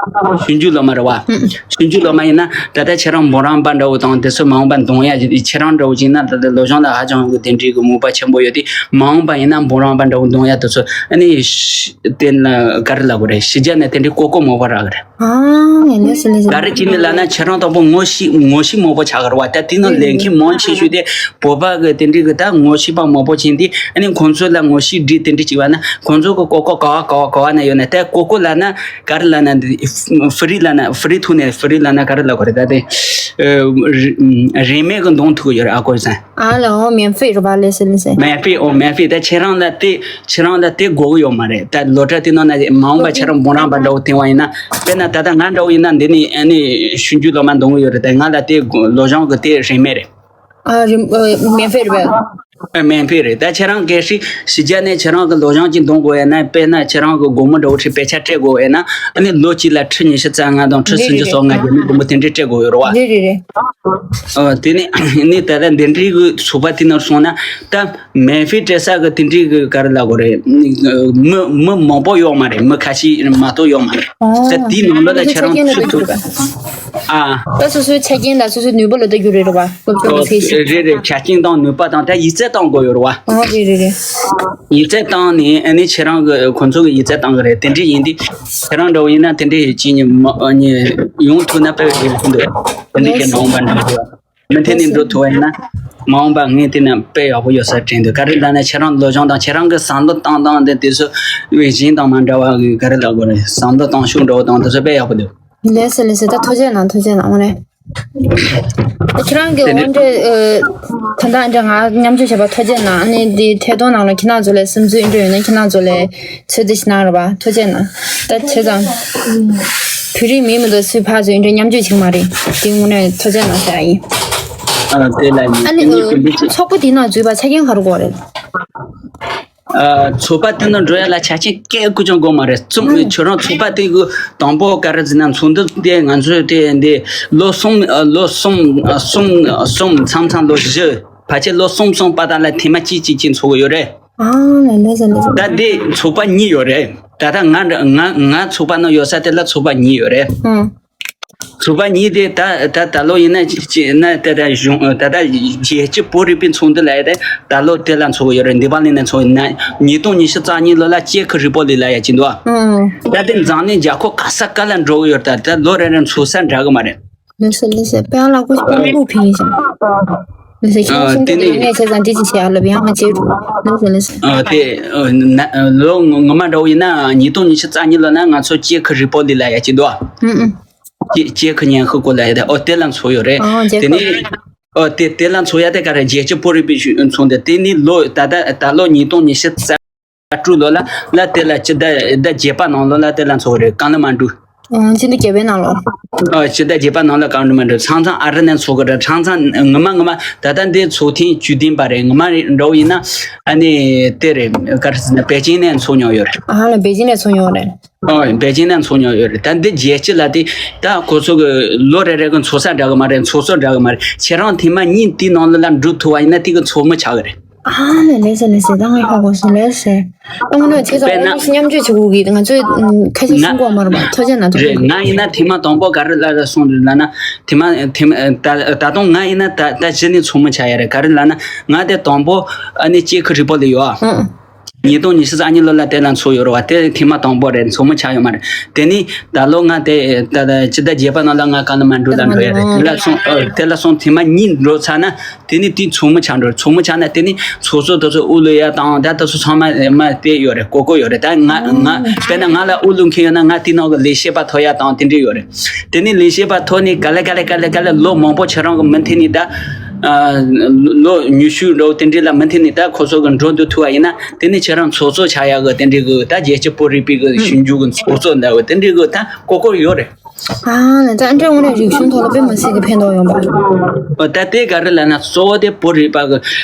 ཞིབ་འཇུག་སློབ་མ་རེད་བ། ཨུ་ཨུ། ཞིབ་འཇུག་སློབ་མ་ཡིན་ན་ད་ལྟ་ཁྱེད་རང་འབུམ་རམས་པ་འདྲ་བོ་དང་དེ་ཚོ་མ་འོངས་པ་འདོན་ཡ། ཁྱེད་རང་འདྲ་བོ་ཅིག་ན་ད་ལྟ་སློབ་སྦྱོང་ལ་ཧ་ཅང་གི་དེ་འདྲའི་གི་མོས་པ་ཆེན་པོ་ཡོད་དེ། མ་འོངས་པ་ཡིན་ན་འབུམ་རམས་པ་འདྲ་བོ་འདོན་ཡ་དེ་ཚོ་ཨ་ནི་དེ་ན་ག་རེ་ལབ་དགོས་རེད། ཕྱི་རྒྱལ་ནས་དེ་འདྲའི་ཀོ་ཀོ་མོས་པ་རག་གི་རེད། ཨ་ངས་ལས་སུ་ལས་སུ། ག་རེ་བྱས་ནས་ལབ་ན་ཁྱེད་རང་དང་པོ་ངོ་ཤེས་ངོ་ཤེས་མང་པོ་ཆགས་ཀྱི་རེད་བ། ད་དེ་ནང་ལས་མཁན་མང་ཆེ་ཤོས་དེ་བོད་པ་གི་དེ་འདྲའི་གི་ད་ངོ་ཤེས་པ་མང་པོ་བྱས་ཏེ། ཨ་ནི་ཁོང་ཚོ་ལ་ངོ་ཤེས་སྒྲིག་དེ་འདྲ་བྱས་པ་ན། ཁོང་ཚོ་གི་ཀོ་ཀོ་ག་བ་ག་བ་ག་བ་ན་ཡོད་ན། ད་ཀོ་ཀོ་ལབ་ན་ག་རེ་ལབ་ན། ཧྥི་རི་ལབ་ན། ཧྥི་རི་ཐོག་ནས་ཧྥི་རི་ལབ་ན་ག་རེ་ལབ་དགོས་རེད། ད་དེ་ཨ་རིན་མེད་གི་འདོན་ཐུབ་ཀྱི་ཡོད་རེད། ཨ་ཀོ་ཟན། ཨ་ལ་འོ་མེན་ཧྥི་རེད་བ། ལས་སི་ལས་སི། མེན་ཧྥི། ཨོ་མེན་ཧྥི། ད་ཁྱེད་རང་ལ་དེ་ཁྱེད་རང་ལ་དེ་དགོས་ཀྱི་ཡོད་མ་རེད། ད་སློབ་གྲྭ་དེ་ནང་ན་མ་འོངས་པ་ཁྱེད་རང་འབུམ་རམས་པ་འདྲ་བོ་འཐེན་པ་ཡིན་ན། དཔེར་ན་ད་ལྟ་ང་འདྲ་བོ་ཡིན་ན་འདི་ནས་ཨ་ནི་ཞིབ་འཇུག་སློབ་མ་འདོན་གྱི་ཡོད་རེད། ད་ང་ལ་དེ་སློབ་སྦྱོང་གི་དེ་རིན་མེད་རེད། ཨ་རིན་ཨ་མེན་ཧྥི་རེད་བས། ཨ་མེན་ཧྥི་རེད། ད་ཁྱེད་རང་གལ་སྲིད་ཕྱི་རྒྱལ་ནས་ཁྱེད་རང་གི་སློབ་སྦྱོང་ཅིག་འདོན་དགོས་ཡ་ན། དཔེར་ན་ཁྱེད་རང་གི་སྒོར་མོ་འདྲ་བོ་ཁྲི་དཔེ་ཆ་སྤྲད་དགོས་ཡ་ན། ཨ་ནི་ལོ་གཅིག་ལ་ཁྲི་ཉི་ཤུ་རྩ་ལྔ་དང་ཁྲི་སུམ་ཅུ་སོ་ལྔ་བརྒྱ་ནི་སྒོར་མོ་དེ་འདྲས་སྤྲད་དགོས་ཡོད་རེད་བ། རེད་རེད་རེད། ཨ་དེ་ནས་ནི་ད་ལྟ་འདི་འདྲའི་གི་ཚོགས་པ་དེ་ནང་སོང་ན། ད་མེན་ཧྥི་སྤྲད་ས་གི་དེ་འདྲའི་གི་ག་རེ་ལབ་དགོས་རེད། མི་མི་མང་པོ་ཡོད་མ་རེད། མི་ཁ་ཤས་མ་གཏོགས་ཡོད་མ་རེད། ད་དེའི་ནང་ལོགས་ལ་ཁྱེད་རང་ཚུད་ཐུབ། ཨ། ད་སོ་སོའི་ཆ་རྐྱེན་དང་སོ་སོའི་ནུས་པ་ལ་ལྟ་རྒྱུ་རེད་རེད་བ། སློབ་སྦྱོང་ཨོ་ལ་ཚད་གཞི། རེད་རེད། ཆ་རྐྱེན་དང་ནུས་པ་དང་ད་ཡིག་ཚད་བཏང་དགོས་ཡོད་རེད་བ། ཨོ་རེད་རེད་རེད། ཡིག་ཚད་བཏང་ནས་ཨ་ནི་ཁྱེད་རང་གི་ཁོང་ཚོ་གི་ཡིག་ཚད་བཏང་གི་རེད། དེ་འདྲ་ཡིན་དུས་ཁྱེད་རང་འདྲ་བོ་ཡིན་ན་དེ་འདྲ་ཡིན་ཅིག་ནི་མ་ནི་ཡོང་ཐུབ་ན་དཔེ་ཡག་པོ་འདུག་དེ་འདྲ་ལགས་གི་མ་འོངས་པ་འགྲོ་ཐུབ་བ། མུ་མཐུད་ནས་འགྲོ་ཐུབ་པ་ཡིན་ན། མ་འོངས་པ་ངས་དེ་ན་དཔེ་ཡག་པོ་ཡོད་ས་དྲན་འདུག་ག་རེ་ལབ་ན་ཁྱེད་རང་སློབ་སྦྱོང་དང་ཁྱེད་རང་གི་བསམ་བློ་བཏང་སྟངས་དེ་དུས་སུ་དབྱིན་ཇི་དང་མ་འདྲ་བ་གི་ག་རེ་ལབ་དགོས་རེད། བསམ་བློ་གཏོང་ཤུགས་འདྲ་བོ་དང་དེ་ཚོ་དཔེ་ཡག་པོ་འདུག་ལགས་སོ་ལགས་སོ། ད་ཐུགས་རྗེ་གནང་ཐུགས་རྗེ་གནང་དངོས་གནས། ཁྱེད་རང་གི་དེ་འདྲ་དབང་གྲལ་ཨ། ད་ལྟ་འདྲ་ང་མཉམ་སྤྱོད་བྱས་པ་ཐུགས་རྗེ་གནང་། ཨ་ནི་འདི་ཐད་གཏོང་ནང་ལ་ཁྱེད་རང་ཚོ་ལ་བསམ་ཚུལ་འདྲ་ཡོད་ན་ཁྱེད་རང་ཚོ་ལ་ཚོད་ལྟ་ཞིག་གནང་རོགས་པ། ཐུགས་རྗེ་གནང་། ད་བྱས་ཙང་བོད་རིགས་མིན་མི་འདུག་སུས་ཕར་ཚུར་འདྲ་མཉམ་སྤྱོད་བྱེད་ཀྱི་མ་རེད། དེ་དངོས་གནས་ཐུགས་རྗེ་གནང་ཟེར་ཡ་ཡིན། ཨ་དེ་ལ་ཨ་ནི་ཉིན་ཉིན་ཨ། གུང་པའི་ཚེ། ཚོགས་པ་དེ་ནང་འཛུལ་བ་ཆ་རྐྱེན་ག་རེ་དགོས་རེད། ཨ། ཚོགས་པ་དེ་ནང་འགྲོ་ཡ་ལ་ཆ་རྐྱེན་སྐད་ཀུ་ཅང་དགོས་མ་རེད། ཚོགས་ཨ། ཁྱོད་རང་ཚོགས་པ་དེ་གི་དང་པོ་ག་རེ་ཟེར་ན་ཚོགས་འདུ་དེ་ང་ཚོས་དེ་འདི་ལོ་གསུམ་ཨ། ལོ་གསུམ་ཨ། གསུམ་གསུམ་མཚམས་མཚམས་ལོ་བཞི། ཕལ་ཆེར་ལོ་གསུམ་གསུམ་པ་དག་ལ་ཐེངས་མ་གཅིག་གཅིག་གཅིག་འཚོགས་ཀྱི་ཡོད་རེད། ཨ་ལ་ལ་ཟ་ལ་ཟ། ད་འདི་ཚོགས་པ་གཉིས་ཡོད་རེད། ད་ལྟ་ང་ང་ང་ཚོགས་པ་ནང་ཡོད་ས་དེ་ལ་ཚོགས་པ་གཉིས་ཡོད་རེད། ཨང་། ཚོགས་པ་གཉིས་དེ་ད་ད་ད་ལོ་ཡིན་ན་ཅི་ཅི་ན་ད་ད་གཞུང་ད་ད་རྒྱལ་སྤྱི་བོད་རིག་པའི་ཚོགས་འདུ་ལ་ཡ་དེ་ད་ལོ་དེ་ལ་འཚོགས་ཡོད་རེད། འདི་པ་ལིན་ན་འཚོགས་ཡོད་ན་ཉིས་སྟོང་ཉི་ཤུ་རྩ་གཉིས་ལོ་ལ་ཅེ་ཁི་རི་པོ་ལི་ལ་ཡ་ཅི་འདུག་ཨང་། ད་དེ་འཛམ་གླིང་རྒྱལ་ཁབ་ག་ས་ག་ལ་འགྲོ་གི་ཡོད། ད་ད་ལོ་རེ་རེ་འཚོགས་ས་འདྲ་གི་མ་རེད། ལགས་སོ་ལགས་སོ། དཔེ་ལ་ཀུ་ཤི་པ་ལ་ཀུ་ཕིང་ཡིན་ཞིང་། ལགས་སོ། ཁྱེད་རང་ཨ་གསུང་དེ་གི་ནི་ཡོད་ངས་བྱས་ཙང་འདི་ཅི་བྱེད་ཨ་ལབ་ཡང་ང་བྱེད་འགྲོ། ལགས་སོ་ལགས་སོ། ཨ་དེ་ཨ་ན་ལོ་ངོ་མ་འདྲ་བོ་ཡིན་ན་ཉིས་སྟོང་ཉི་ཤུ་རྩ་གཉིས་ལོ་ན་ང་ཚོ་ཅེ་ཁི་རི་པོ་ལི་ལ་ཡ་ཅི་འདུག་ཨ། ཨུ་ཨུ། ཅེ་ཅེ་ཁི་ཉན་ཧི་ཀོ་ལ་ཡ་དེ་ཨོ་དེ་ལ་འཚོགས་ཡོད་རེད། ཨོ་ཅེ་དེ་ཁི། ནི་ཨོ་དེ་དེ་ལ་འཚོགས་ཡ་དེ་ག་རེ་རྒྱལ་སྤྱི་བོད་རིག་པའི་ཚོགས་འདུ་དེ་ནི་ལོ་ད་ལྟ་ད་ལོ་ཉིས་སྟོང་ཉི་ཤུ་རྩ་དྲུག་ལོ་ལ་ལ་དེ་ལ་སྤྱི་ཟླ་ཟླ་བརྒྱད་པ་ནང་ལོ་ལ་དེ་ལ་འཚོགས་རེད། ཀ་ལི་མན་ཀྲུ། ཨོ་སྤྱི་ཟླ་བརྒྱད་པའི་ནང་ལོ། ཨོ་སྤྱི་ཟླ་བརྒྱད་པ་ནང་ལ་ཀ་ལི་མན་ཀྲུ། ཚང་ཚང་ཨ་རི་ནས་འཚོགས་གི་རེད། ཚང་ཚང་ངོ་མ་ངོ་མ་ད་ལྟ་འདི་ཚོགས་ཐེངས་བཅུ་བདུན་པ་རེད། ངོ་མ་རེད་འདྲ་བོ་ཡིན་ན་ཨ་ནི་དེ་རེད། ག་རེ་ཟེར་ན་པེ་ཅིང་ནས་འཚོགས་མྱོང་ཡོད་རེད། ཨ་ལ་པེ་ཅིང་ནས་འཚོགས་མྱོང་རེད། ཨོ་པེ་ཅིང་ནས་འཚོགས་མྱོང་ཡོད་རེད། ད་འདི་རྒྱལ་སྤྱི་ལ་དེ་ད་ཁོ་ཚོ་གི་ལོ་རེ་རེ་གི་འཚོགས་ས་འདྲ་གི་མ་རེད། འཚོགས་ས་འདྲ་གི་མ་རེད། ཁྱེད་རང་ཐེངས་མ་གཉིས་དེའི་ནང་ལ་ལ་འགྲོ་ཐུབ་པ་ཡིན་ན་དེ་གི་ཚོགས་མི་ཆགས་གི་རེད། ཨ་ལས་ལས་ཟེར་ལས་ཟེར། ད་ང་ཧ་གོ་སོང་ལས་ཟེར། ཨ་ངོ་ནས་བྱས་ཙང་དཔེར་ན། ཨོ་མི་ཤི་མཉམ་སྤྱོད་བྱེད་དགོས་གི། ང་ཚོས་ཁ་ཤས་ང་གསུང་གོ་མ་རེད་པ། ཐུགས་རྗེ་གནང་། ཐུགས་རྗེ་རེད། གནང་། ང་ཡིན་ན་ཐེངས་མ་དང་པོ་ག་རེ་ལ་ལ་སོང་རེད་ལབ་ན། ཐེངས་མ་ཐེངས་མ་ད་ད་དུང་ང་ཡིན་ན་ད་ད་གཞི་ནས་ཚོགས་མི་ཆགས་ཡ་རེད། ག་རེ་ལབ་ན་ང་དེ་དང་པོ་ཨ་ནི་ཅེ་ཁི་རི་པོ་ལི་ཡོད་ཨ། ཨང་། ཉིས་སྟོང་ཉི་ཤུ་རྩ་གཉིས་ལོ་ལ་དེ་ལ་འཚོགས་ཡོད་རེད་པ། དེ་ཐེངས་མ་དང་པོ་རེད། ཚོགས་མི་ཆགས་ཡོད་མ་རེད། དེ་ནི་ད་ལོ་ང་དེ་ད་ད་སྤྱི་ཟླ་བརྒྱད་པ་ནང་ལ་ང་ཀ་ལི་མན་ཀྲུ་ལ་འགྲོ་ཡ་རེད། དེ་ལ་སོང་ཨ་དེ་ལ་སོང་ཐེངས་མ་གཉིས་འགྲོ་ཚར་ན། དེ་ནི་དེའི་ཚོགས་མི་ཆགས་འགྲོ། ཚོགས་མི་ཆགས་ན་དེ་ནི་ཚོགས་གཙོ་དེ་ཚོ་དབུ་བླུག་ཡ་དང་ད་དེ་ཚོ་ཚང་མ་མ་དེ་ཡོད་རེད། གོ་གོ་ཡོད་རེད། ད་ང་ང་དཔེར་ན་ང་ལ་དབུ་བླུག་མཁན་ཡོད་ན་ང་དེའི་ནང་གི་ལས་བྱེད་པ་ཐོབ་ཡ་དང་དེ་འདྲ་ཡོད་རེད། དེ་ནི་ལས་བྱེད་པ་ཐོབ་ནི་ག་ལེ་ག་ལེ་ག་ལེ་ག་ལེ་ལོ་མང་པོ་ཁྱེད་རང་གི་མུ་མཐུད་ནི་ད་ཨ་ལོ་ཉི་ཤུ་འགྲོ་དེ་འདྲ་ལ་མུ་མཐུད་ནི་ད་ཁོ་ཚོ་གི་འགྲོ་འདུག་ཐུབ་པ་ཡིན་ན་དེ་ནི་ཁྱེད་རང་ཚོགས་གཙོ་ཆགས་ཡ་གི་དེ་འདྲ་གི་ད་རྒྱལ་སྤྱི་བོད་རིག་པའི་གི་ཞིབ་འཇུག་གི་ཚོགས་གཙོ་འདྲ་བོ་དེ་འདྲ་གི་ད་གོ་གོ་ཡོད་རེད། ཨ་ནི་ད་འདྲ་དངོས་གནས་རིག་གཞུང་ཐོག་ལ་དཔེ་མི་སྲིད་ཀྱི་ཕན་ཐོགས་ཡོང་པ། ཨོ་ད་དེ་ག་རེ་ལབ་ན་གཙོ་བོ་དེ་བོད་རིག་པ་གི་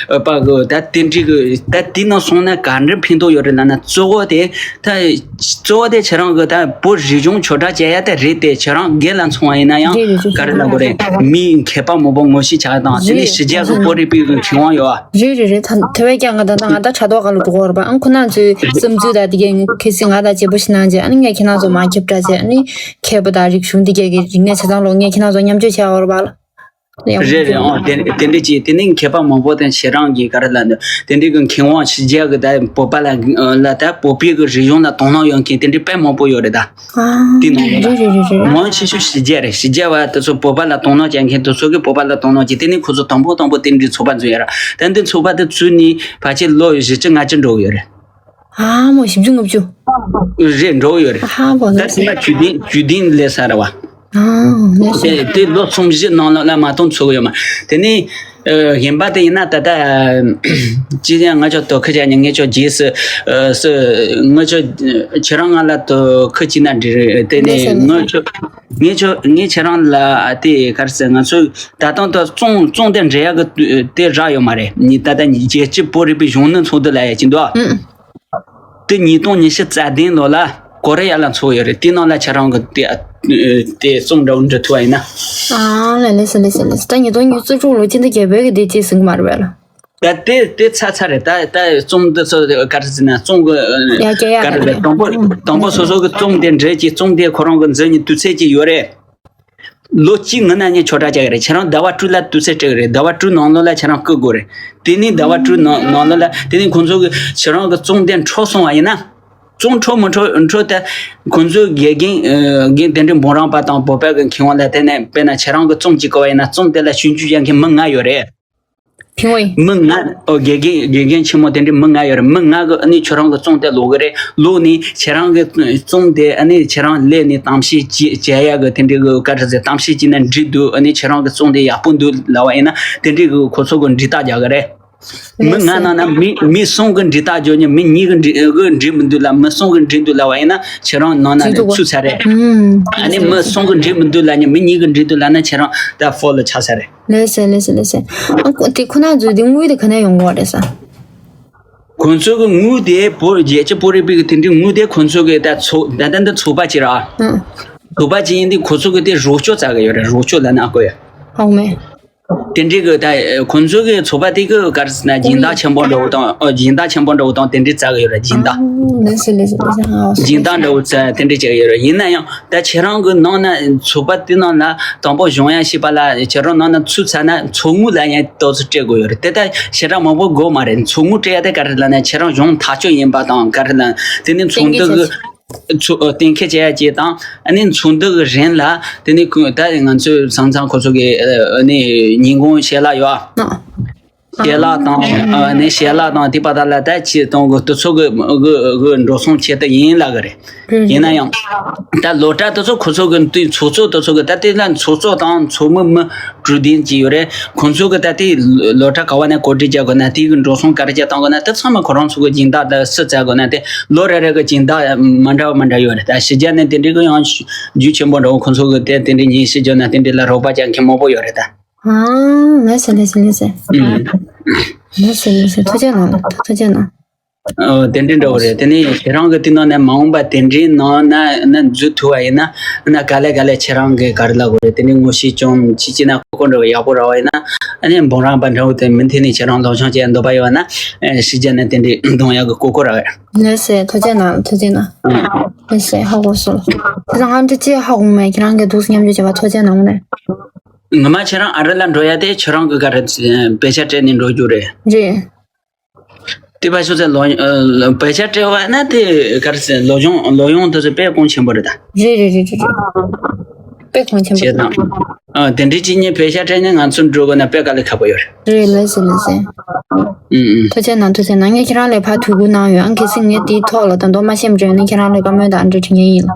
པ་གི་ད་དེ་འདྲ་གི་ད་དེ་ནང་སོང་ན་ག་འདྲ་ཕན་ཐོགས་ཡོད་རེད་ལབ་ན། གཙོ་བོ་དེ་ད་གཙོ་བོ་དེ་ཁྱེད་རང་གི་ད་བོད་རིག་གཞུང་ཆོས་གྲགས་བྱེད་ཡ་དེ་རེད་དེ། ཁྱེད་རང་སྒེར་ལ་མཚོན་པ་ཡིན་ན་ཡང་རེད་རེད་རེད། ག་རེ་ལབ་དགོས་རེད། མི་མཁས་པ་མང་པོ་ངོ་ཤེས་བྱ་དང་དེ་ནས་རེད་ཕྱི་རྒྱལ་གི་རེད་བོད་རིག་པའི་གི་མཁས་དབང་ཡོད་ཨ། རེད་རེད་རེད། ད་དེ་བས་ཀྱང་ང་ད་ད་ང་ད་དྲ་ཐོག་ག་ལ་འགྲོ་གི་ཡོད་རེད་པ། ཨང་ཁོ་ན་ཚོའི་བསམ་ཚུལ་ད་དེ་གས་ཁེ་སི་ང་ད་བརྗེ་པོ་ཞིག་གནང་རྗེས་ཨ་ནི་ངས་ཁྱེད་རང་ཚོ་མ་ཁྱབ་བསྒྲགས་བྱས་ཨ་ནི། མཁས་པ་དང་རིག་གཞུང་འདི་གས་ཀྱི་རིག་གནས་ཆ་ཚང་ལོ་ངས་ཁྱེད་རང་ཚོ་མཉམ་སྤྱོད་བྱས་ཡོད་རེད་པ་ལ། རེད་རེད། ཨང་དེ་དེ་འདྲ་ཅིག་དེ་ནི་མཁས་པ་མང་པོ་དང་ཁྱེད་རང་གིས་ག་རེ་ལབ་འདུག་དེ་འདྲའི་གི་མཁས་དབང་ཕྱི་རྒྱལ་གི་ད་བོད་པ་ལ་ལ་ད་བོད་པའི་གི་རིག་གཞུང་ལ་དོ་སྣང་ཡོད་མཁན་དེ་འདྲའི་དཔེ་མང་པོ་ཡོད་རེད་ད། ཨ་དེ་ནང་ལ་རེད་རེད་རེད་རེད། མང་ཆེ་ཤོས་ཕྱི་རྒྱལ་རེད། ཕྱི་རྒྱལ་བ་དེ་ཚོ་བོད་པ་ལ་དོ་སྣང་བྱེད་མཁན་དེ་ཚོ་གིས་བོད་པ་ལ་དོ་སྣང་བྱེད། དེ་ནི་ཁོ་ཚོ་དང་པོ་དང་པོ་དེ་འདྲའི་ཚོགས་པ་འཛུགས་ཡ་ར། ད་འདི་ཚོགས་པ་དེ་བཙུགས་ནས་ཕལ་ཆེར་ལོ་བཞི་བཅུ་ལྔ་བཅུ་འགྲོ་གི་ཡོད་རེད། ཨ་མོ་བཞི་བཅུ་ལྔ་བཅུ། རེད་འགྲོ་གི་ཡོད་རེད། ཨ་ཧ་གོ་ད་ནི་དེ་ན་ཇུས་འདེམས་ཇུས་འདེམས་ལས་ས་ར་བ། ཨ་ནི་དེ་དེ་ལོ་གསུམ་བཞི་ནང་ལོགས་ལ་མ་གཏོང་ཚུགས་ཡོད་མ། དེ་ནས་ཨ་གཞན་པ་དེ་ཡིན་ན་ད་ལྟ་ཅི་ཡང་ང་ཅོ་དོ་ཁི་ཅག་ཉིན་ངེད་ཅོ་རྗེས་སུ་ཨ་སུ་ང་ཅོ་ཁྱེད་རང་ང་ལ་དོ་ཁི་ཅི་ན་འདྲི་རེད། དེ་ནས་ང་ཅོ་ངེད་ཅོ་ངས་ཁྱེད་རང་ལ་དེ་གར་ཟེར་ང་ཚོས་ད་དུང་དོ་བཙོང་བཙོང་དེ་འདྲེ་ཡག་གི་དེ་རག་ཡོད་མ་རེད། ནི་ད་ལྟ་རྒྱལ་སྤྱི་བོད་རིག་པའི་གཞུང་ནུ་ཚོགས་འདུ་ལ་ཡ་ཅི་འདུག་ཨ། དེ་ཉིས་སྟོང་ཉི་ཤུ་རྩ་བདུན་ལོ་ལ་ཀོ་རི་ཡ་ལ་འཚོགས་ཡོད་རེད། དེ་ནང་ལ་ཁྱེད་རང་གི་དེ་དེ་རྩོམ་འདྲ་བོ་འབྲི་ཐུབ་པ་ཡིན་ན། ཨ་ལ་ལས་སི་ལས་སི་ལས་སི། ད་ཉིས་སྟོང་ཉི་ཤུ་རྩ་དྲུག་ལོ་ཅི་འདི་རྒྱལ་པོའི་གི་དེ་ཅི་ཟིན་གི་མ་རེད་པས་ལ། ད་དེ་དེ་ཚ་ཚ་རེད། ད་ད་རྩོམ་འདི་ཚོ་ག་རེ་ཟེར་ན་རྩོམ་གི་ཡ་རྒྱལ་ཡ་ག་རེ་རེད། དང་པོ་དང་པོ་སོ་སོ་གི་རྩོམ་དེ་འབྲི་གི་རྩོམ་དེ་ཁོ་རང་གི་འཛིན་གི་དུས་ཚོད་ཅིག་ཡོད་རེད། ལོ་གཅིག་སྔོན་ན་ངས་ཆོས་གྲྭ་བཅར་གི་རེད། ཁྱེད་རང་ཟླ་བ་དྲུག་ལ་དུས་ཚོད་སྤྲད་གི་རེད། ཟླ་བ་དྲུག་ནང་ལོགས་ལ་ཁྱེད་རང་བསྐུལ་དགོས་རེད། དེ་ནས་ཟླ་བ་དྲུག་ནང་ནང་ལོགས་ལ་དེ་ནས་ཁོང་ཚོ་གི་ཁྱེད་རང་གི་རྩོམ་དེ་འཕྲོ་སོང་བ་ཡིན་ན། རྩོམ་འཕྲོ་མི་འཕྲོ་འཕྲོ་དེ་ཁོང་ཚོའི་དགེ་རྒན་ཨ་རྒན་དེ་འདྲའི་འབུམ་རམས་པ་དང་བོད་པ་གི་མཁས་དབང་ལ་བརྟེན་ནས། དཔེར་ན་ཁྱེད་རང་གི་རྩོམ་ཅིག་བཀོད་པ་ཡིན་ན། རྩོམ་དེ་ལ་ཞིབ་འཇུག་བྱེད་མཁན་མི་ལྔ་ཡོད་རེད། ཕིང་ཝེ། མི་ལྔ། ཨོ། དགེ་རྒན་དགེ་རྒན་ཆེན་མོ་དེ་འདྲའི་མི་ལྔ་ཡོད་རེད། མི་ལྔ་གིས་ཨ་ནི་ཁྱོད་རང་གི་རྩོམ་དེ་ཀློག་གི་རེད། ཀློག་ནས་ཁྱེད་རང་གི་རྩོམ་དེ་ཨ་ནི་ཁྱེད་རང་ལ་ནི་གཏམ་བཤད་བྱེད་བྱེད་ཡག་གི་དེ་འདྲའི་གི་བཀའ་དྲིན་ཆེ། གཏམ་བཤད་བྱས་ན་འགྲིག་འདུག་ཨ་ནི་ཁྱེད་རང་གི་རྩོམ་དེ་ཡག་པོ་འདུག་ལབ་པ་ཡིན་ན། དེ་འདྲའི་གི་ཁོ་ཚོ་གིས་འགྲེལ་བརྡ་རྒྱག་གི་རེད། མི་ལྔ་ནང་ན་མི་མི་གསུམ་གིས་འགྲེལ་བརྡ་རྒྱག་ནས། མི་གཉིས་གིས་འགྲིག་གི་འགྲིག་མི་འདུག་ལབ། མི་གསུམ་གིས་འགྲིག་འདུག་ལབ་པ་ཡིན་ན་ཁྱེད་རང་ནང་ན་ཚུད་ཚར་རེད། ཨ་ནི་མི་གསུམ་གིས་འགྲིག་མི་འདུག་ལབ་ནས་མི་གཉིས་གིས་འགྲིག་འདུག་ལབ་ན་ཁྱེད་རང་ད་ཧྥོ་ལ་ཆགས་ཚར་རེད། ལགས་སེ། ལགས་སེ། ལགས་སེ། ཨ། ཁོ་དེ་ཁོ་ན་ཚོས་དེ་དངུལ་དེ་ག་ནས་ཡོང་གི་རེད་ཟེར། ཁོང་ཚོ་གི་དངུལ་དེ་བོད་རྒྱལ་གཅེས་བོད་རིག་པའི་གི་དེ་འདྲའི་དངུལ་དེ་ཁོང་ཚོ་གི་ད་ཚོགས་ད་ལྟ་འདི་ཚོགས་པ་ཅིག་རེད་ཨ། ཨང་། ཚོགས་པ་ཅིག་ཡིན་དུས་ཁོ་ཚོ་གི་དེ་རོགས་སྐྱོར་བྱེད་གི་ཡོད་རེད། རོགས་སྐྱོར་ལབ་ན་ཨེ་དགོས་ཡ། ཧོ་མེ། དེ་འདྲའི་གི་ད་ཁོང་ཚོ་གི་ཚོགས་པ་དེ་གི་ག་རེ་ཟེར་ན་སྦྱིན་བདག་ཆེན་པོ་འདྲ་བོ་དང་། ཨོ། སྦྱིན་བདག་ཆེན་པོ་འདྲ་བོ་དང་དེ་འདྲའི་བྱེད་གི་ཡོད་རེད། སྦྱིན་བདག་ཨང་། ལགས་སེ། ལགས་སེ། ལགས་སེ། ཨང་། སྦྱིན་བདག་འདྲ་བོ་ད་དེ་འདྲའི་བྱེད་གི་ཡོད་རེད། ཡིན་ན་ཡང་ད་ཁྱེད་རང་གི་ནང་ན་ཚོགས་པ་དེ་ནང་ལ་དང་པོ་གཞུང་ཡ་ཞེས་པ་ལ་ཁྱེད་རང་ནང་ན་ཚུད་ཚར་ན་ཚོགས་དངུལ་ལ་ཡང་ཏོག་ཙམ་སྤྲད་དགོས་ཡོད་རེད། དེ་ད་ཞེ་དྲག་མང་པོ་དགོས་མ་རེད། ཚོགས་དངུལ་སྤྲད་ཡ་དེ་ག་རེ་ལབ་ན་ཁྱེད་རང་གཞུང་ཐག་གཅོད་ཡིན་པ་དང་། ག་རེ་ལབ་ན་དེ་ནི་ཚོགས་འདུ་གི་ཚོགས་གཏན་འཁེལ་བྱེད་ཡ་ཅིག་དང་། ཨ་ནི་ཚོགས་འདུ་གི་རིང་ལ་དེ་ནི་ཁོ་ད་ང་ཚོའི་ས་མཚམས་ཁོ་ཚོ་གི་ཨ་ནི་ཉིན་གུང་ཞལ་ལག་ཡོད་ཨ། ཞལ་ལག་དང་། ཨ་ནི་ཞལ་ལག་དང་དེ་པ་ད་ལ་ད་ཅི་གཏོང་གི་དུས་ཚོད་གི་གི་གི་འགྲོ་སོང་ཆེད་དུ་ཡིན་ལབ་གི་རེད། ཡིན་ན་ཡང་ད་སློབ་གྲྭ་དེ་ཚོ་ཁོ་ཚོ་གི་དེ་ཚོགས་གཙོ་དེ་ཚོ་གི་ད་དེ་ལ་ཚོགས་གཙོ་དང་ཚོགས་མི་མི་དྲུག་བདུན་ཅིག་ཡོད་རེད། ཁོ་ཚོ་གི་ད་དེ་སློབ་གྲྭ་ག་བ་ནས་གོ་སྒྲིག་བྱ་དགོས་ན། དེ་གི་འགྲོ་སོང་ག་རེ་བྱ་བཏང་དགོས་ན། དེ་ཚང་མ་ཁོ་རང་ཚོ་གི་སྦྱིན་བདག་དང་སུ་བཙལ་དགོས་ན། དེ་ལོ་རེ་རེ་གི་སྦྱིན་བདག་མ་འདྲ་བ་མ་འདྲ་ཡོད་རེད། ད་ཕྱི་རྒྱལ་ནས་དེ་འདྲའི་གི་ཡང་རྒྱུ་ཆེན་པོ་འདྲ་བོ་ཁོ་ཚོ་གི་དེ་དེ་འདྲའི་ཉིན་ཕྱི་རྒྱལ་ན་དེ་འདྲའི་ལ་རོགས་པ་རྒྱག་མཁན་མང་པོ་ཡོད་རེད་ད། ཨང་། ལགས་སེ། ལགས་སེ། ལགས་སེ། ཨུམ། ལགས་སེ། ལགས་སེ། ཐུགས་རྗེ་གནང་། ཐུགས་རྗེ་གནང་། ཨོ། དེ་འདྲའི་འདྲ་བོ་རེད། དེ་ནས་ཁྱེད་རང་གི་དེ་ནང་ནས་མ་འོངས་པ་དེ་འདྲའི་ནང་ན་ན་འཛུལ་ཐུབ་པ་ཡིན་ན། ན་ག་ལེ་ག་ལེ་ཁྱེད་རང་གི་ག་རེ་ལབ་དགོས་རེད། དེ་ནས་ངོ་ཤེས་ཅུང་ཅིག་ཅིག་ན་ཁོ་ཁོ་འདྲ་བོ་ཡག་པོ་རག་པ་ཡིན་ན། ཨ་ནི་འབུམ་རམས་པ་འདྲ་བོ་དེ་མུ་མཐུད་ནས་ཁྱེད་རང་སློབ་སྦྱོང་བྱེད་འདོད་པ་ཡོད་ན། ཨེ། ཕྱི་རྒྱལ་ནས་དེ་འདྲའི་གཏོང་ཡག་གི་གོ་སྐབས་རག་གི་རེད། ལགས་སེ། ཐུགས་རྗེ་གནང་། ཐུགས་རྗེ་གནང་། ཨང་། ལགས་སེ། ཧ་གོ་སོང་། དེ་ཚོ་ང་འདྲི་ཅི་ཧ་གོ་མེད། ཁྱེད་རང་གིས་འདུག་སེ་མཉམ་སྤྱོད་བྱས་པ་ཐུགས་རྗེ་གནང་ནས། ངོ་མ་ཁྱེད་རང་ཨ་རི་ལ་འགྲོ་ཡ་དེ་ཁྱེད་རང་གི་ག་རེ་བེད་སྤྱོད་སྤྲད་ནས་འགྲོ་རྒྱུ་རེད། རེད། དེ་བ་ཤོག་ཚེ་ལོ། ཨ། བེད་སྤྱོད་སྤྲད་པ་ན་དེ་ག་རེ་ཟེར། ལོ་གཞོན་ལོ་ཡོང་དེ་ཚོ་དཔེ་གོང་ཆེན་པོ་རེད་ད། རེད་རེད་རེད་རེད་རེད། དཔེ་གོང་ཆེན་པོ་བྱས་རེད། དང་། ཨ། དེ་འདྲའི་ཅིག་ནས་བེད་སྤྱོད་སྤྲད་ནས་ང་ཚོ་འགྲོ་དགོས་ན་དཔེ་དཀའ་ལས་ཁག་པོ་ཡོད་རེད། རེད། ལགས་སེ། ལགས་སེ། ཨུམ་ཨུམ། ཐུགས་རྗེ་གནང་། ཐུགས་རྗེ་གནང་། ངས་ཁྱེད་རང་ལ་ཕར་ཐུགས་ཁུར་གནང་ཡོད། ཨང་། གལ་སྲིད་ངས་དེའི་ཐོག་ལ་ད་དུང་མ་ཤེས་པ་ཡོད་ན་ཁྱེད་རང་ལ་བཀའ་མོལ་དང་འབྲེལ་དྲི་ངེས་ཡིན།